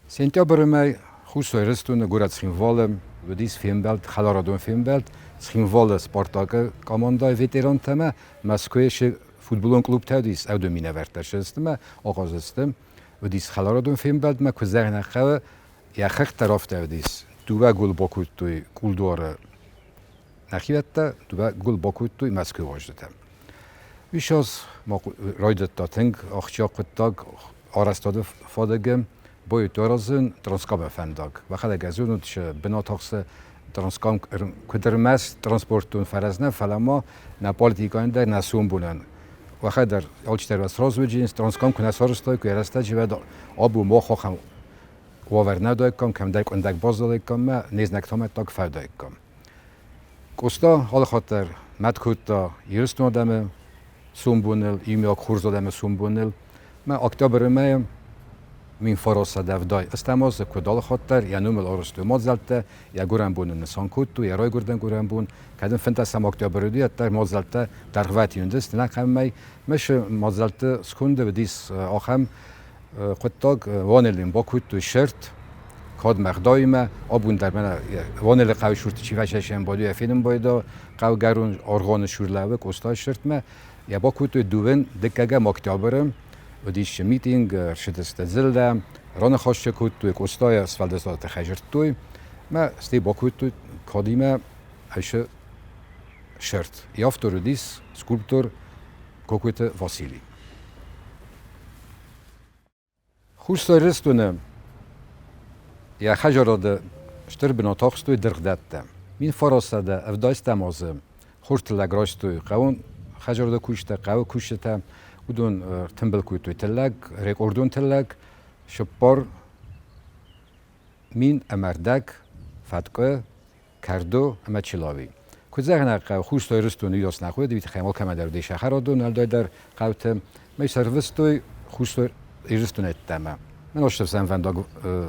Сентябры мӕй Хуссар Ирыстоны горӕт Цхинвалы уыдис фембӕлд, хӕларадон фембӕлд Цхинвалы Спартакы командӕйы ветерантӕмӕ Мӕскуыйы футболон клубтӕ уыдис ӕвдӕм минӕвӕрттӕ ссыдысты мӕ ахъазыдысты. Уыдис хӕларадон фембӕлдмӕ, куы зӕгъын хъӕуы, йӕ хӕхтӕ рафтӕ уыдис. Дыууӕ гол бакодтой кулдуары нӕхиуӕттӕ, дыууӕ гол бакодтой Мӕскуыйы уазджытӕ. Уый ма райдыдта тынг ахсджиаг хъуыддаг. Арӕзтады фадыгы бойты аразын Транскамы фӕндаг. Уӕхӕдӕг ӕз уынут, бынат ахсы Транскам куыд ӕрмӕст транспортон фӕрӕз нӕ, фӕлӕ ма нӕ политикӕйӕн дӕр, нӕ сомбонӕн. Уӕхӕдӕр алчидӕр уӕ сразы уыди, Транскам куы нӕ сарӕзтой, куы йӕ рӕстӕджы, уӕд абон мах ахӕм уавӕр нӕ уыдаиккам, кӕмдӕр къуындӕг баззадаиккам ӕмӕ не знӕгтӕм ӕддаг фӕуыдаиккам. Къоста алыхатт дӕр мӕт кодта Ирыстоны адӕмы сомбоныл, иумиаг хорз адӕмы сомбоныл. Мӕ октябры мӕйы 1970 ӕстӕм азы куыд алыхатт дӕр йӕ номыл арӕзтой мадзӕлттӕ, йӕ гуырӕнбоны нысан кодтой, йӕ райгуырдӕн гуырӕнбон. Кӕд ын 15 октябры уыди, уӕддӕр мадзӕлттӕ дӕргъвӕтин уыдысты нӕхъӕнмӕй. Мысы мадзӕлтты сконды уыдис ахӕм хъуыддаг, Ванелин бакодтой сырд, кӕд мӕгъдауимӕ, абон дӕр мӕнӕ Ванелы хъӕуы сурты чи фӕсӕсӕн бады, йӕ фенын байда, хъӕугӕрон Аргъоны сур лӕууы Къостайы сырдмӕ. Йӕ бакодтой дыууын дыккӕгӕм октябры, уыдис митинг, ӕрцыдысты дзыллӕ, раныхас кодтой, Къостайы сфӕлдыстады тыххӕй дзырдтой, мӕ стӕй бакодтой кадимӕ айсы сырд. Йӕ автор уыдис скульптор Кокойты Василий. Хуссар Ирыстоны йӕ хӕдзарады стыр бынат ахстой дыргъдӕттӕ. 1970 азы хорз тыллӕг райстой хъӕуон хӕдзарады кусджытӕ, хъӕуы кусджытӕ. Уыдон ӕртымбыл кодтой тыллӕг, рекордон тыллӕг, 4500 фӕткъуы, кӕрдо ӕмӕ чылауи. Куыд зӕгъын хъӕуы, Хуссар Ирыстоны уыйас нӕ хъуыд, уый тыххӕй алкӕмӕ дӕр уыди сахарадон, уӕлдайдӕр хъӕуты. Мӕ сӕрвыстой Хуссар Ирыстоны ӕддӕмӕ. Мӕн ӕфсӕнвӕндаг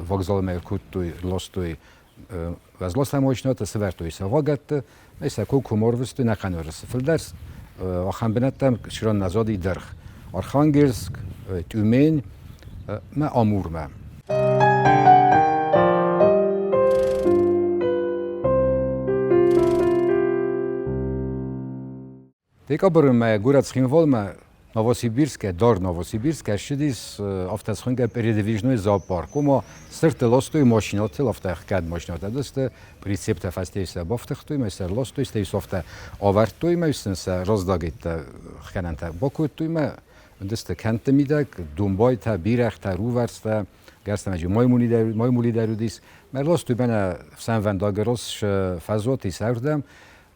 вокзалмӕ ӕркодтой, ӕрластой уӕзласӕн машинӕтӕ, сӕвӕрдтой сӕ вагӕтты, ӕмӕ сӕ ком ӕрвыстой нӕхъӕн Уӕрӕсе. Фылдӕр ахӕм бынӕттӕм Сиран назади дӕргъ. Архангельск, Тюмень ӕмӕ Амурмӕ. Декабры мӕ горӕт Цхинвалмӕ Новосибирскӕй, дард Новосибирскӕй ссыдис афтӕ схуынгӕ передвижной зоопарк. Ома сырдты ластой машинӕтыл, афтӕ ӕхгӕд машинӕтӕ уыдысты, прицептӕ фӕстейы сӕ бафтыгътой мӕ сӕ рластой, стӕй сӕ афтӕ авӕрдтой мӕ сын сӕ раздагӕйттӕ хгӕнӕнтӕ бакодтой мӕ уыдысты кӕнтты мидӕг, домбайтӕ, бирӕгътӕ, рувӕрстӕ, гӕрзтӕ маймули дӕр уыдис. Мӕ рластой мӕнӕ ӕфсӕнвӕндаг рос фӕзуат ис ардӕм.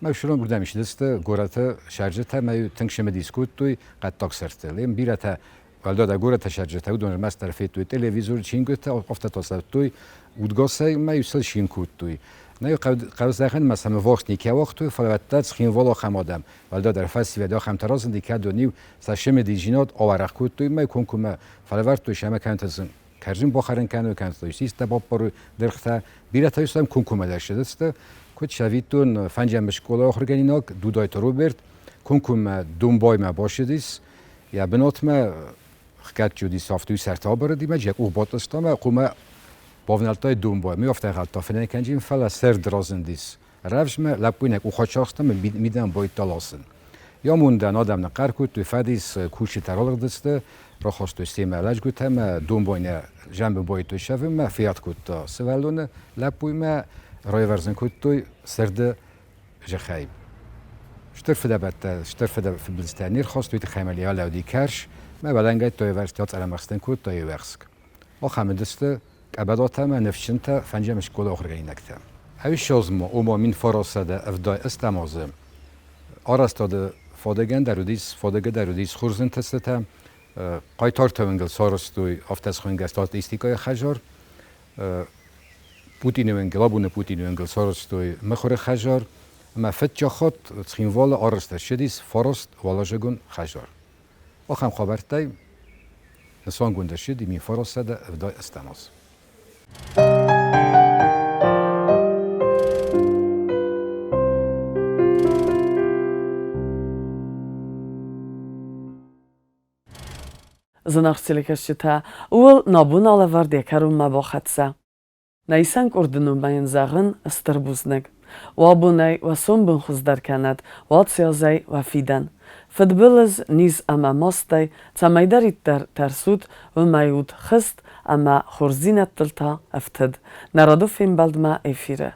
Мӕ фсирон уырдӕм ссыдысты горӕты сӕрджытӕ мӕ тынг цымыдис кодтой хъӕддаг сырдтыл. Бирӕтӕ уӕлдайдӕр горӕты сӕрджытӕ, уыдон ӕрмӕстдӕр федтой телевизор, чингуытӕ, афтӕ та цӕрдтой удгасӕй мӕ иу сыл цин кодтой. Нӕ хъӕудзӕхӕн ма сӕм ӕввахс никӕй уагътой, фӕлӕ уӕддӕр Цхинвал ахӕм адӕм, уӕлдайдӕр фӕсивӕд ахӕмтӕ разынди, кӕдон-иу сӕ цымыдисдзинад ауӕрӕх кодтой мӕ комкоммӕ фӕлӕвӕрдтой сӕ ӕмӕ кӕнӕ сын кӕрдзын бахӕрын кӕной, кӕнӕ та систӕ баппарой дыргътӕ. Бирӕтӕ сӕм комкоммӕ дӕр ссыдысты. Куыд цӕвиттон, фӕнджӕмы скъолайы ахуыргӕнинаг Дудайты Роберт комкоммӕ Домбаймӕ бацыдис, йӕ бынатмӕ хгӕд уыдис, афтӕ сӕрты абырыди мӕ йӕ къух батъыста мӕ хъумӕ бавнӕлдта домбай. Ми афтӕ ӕнхъӕлдта фынӕй кӕнджын, фӕлӕ сӕрд разындис. Рӕвдзмӕ лӕппуйы къух ачахста мӕ мидӕмӕ байдыдта ласын. Йӕ амондӕн адӕм ныхъхъӕр кодтой, фӕдис кусджытӕ ралыгъдысты, рахастой семӕ лӕджгуытӕ мӕ домбайнӕ зӕмбы байдыдтой сӕвынмӕ, фиат кодта сывӕллоны лӕппуимӕ, райвӕрзын кодтой сырды зӕххӕй. Стыр фыдӕбӕттӕ, стыр фыдбылызтӕ не рхастой, тыххӕй мӕ лӕуди кӕрз, мӕ уӕлӕнгӕйттӕ ӕвӕрсты ацъӕрӕмӕхстӕн кодта йе уӕхск. Ахӕм уыдысты къӕбӕлотӕ ӕмӕ ныфсджынтӕ фӕнджӕм скъола ахуыргӕнинӕгтӕ. Ӕвиссӕдзмӕ, ома 1970 азы арӕзтады фадыгӕн дӕр уыдис, фадыгы дӕр уыдис хорз ӕнтыстытӕ. Хъайтарты уынгыл сарӕзтой афтӕ схуынгӕ статистикӕйы хӕдзар. Путины уынгыл, абоны Путины уынгыл сарӕзтой мыхуыры хӕдзар. Ӕмӕ фыццаг хатт Цхинвалы арӕзт ӕрцыдис фараст уӕлазыгон хӕдзар. Ахӕм хабӕрттӕй нысангонд ӕрцыди 1978 аз. Зынаргъ телекӕсджытӕ, ууыл нӕ бон алӕвӕрд йӕ кӕронмӕ бахӕццӕ. Нӕ исӕн къорды номӕн зӕгъын стыр бузныг. Уӕ бонӕй уӕ сомбон хуыздӕр кӕнӕд, уӕ цӕлзӕй уӕ фидӕн. Фыдбылыз, низ ӕмӕ мастӕй цӕмӕйдӕриддӕр тӕрсут, уымӕй ут хызт ӕмӕ хорздзинӕдтыл та ӕфтыд. Нӕ рады фембӕлдмӕ эфиры.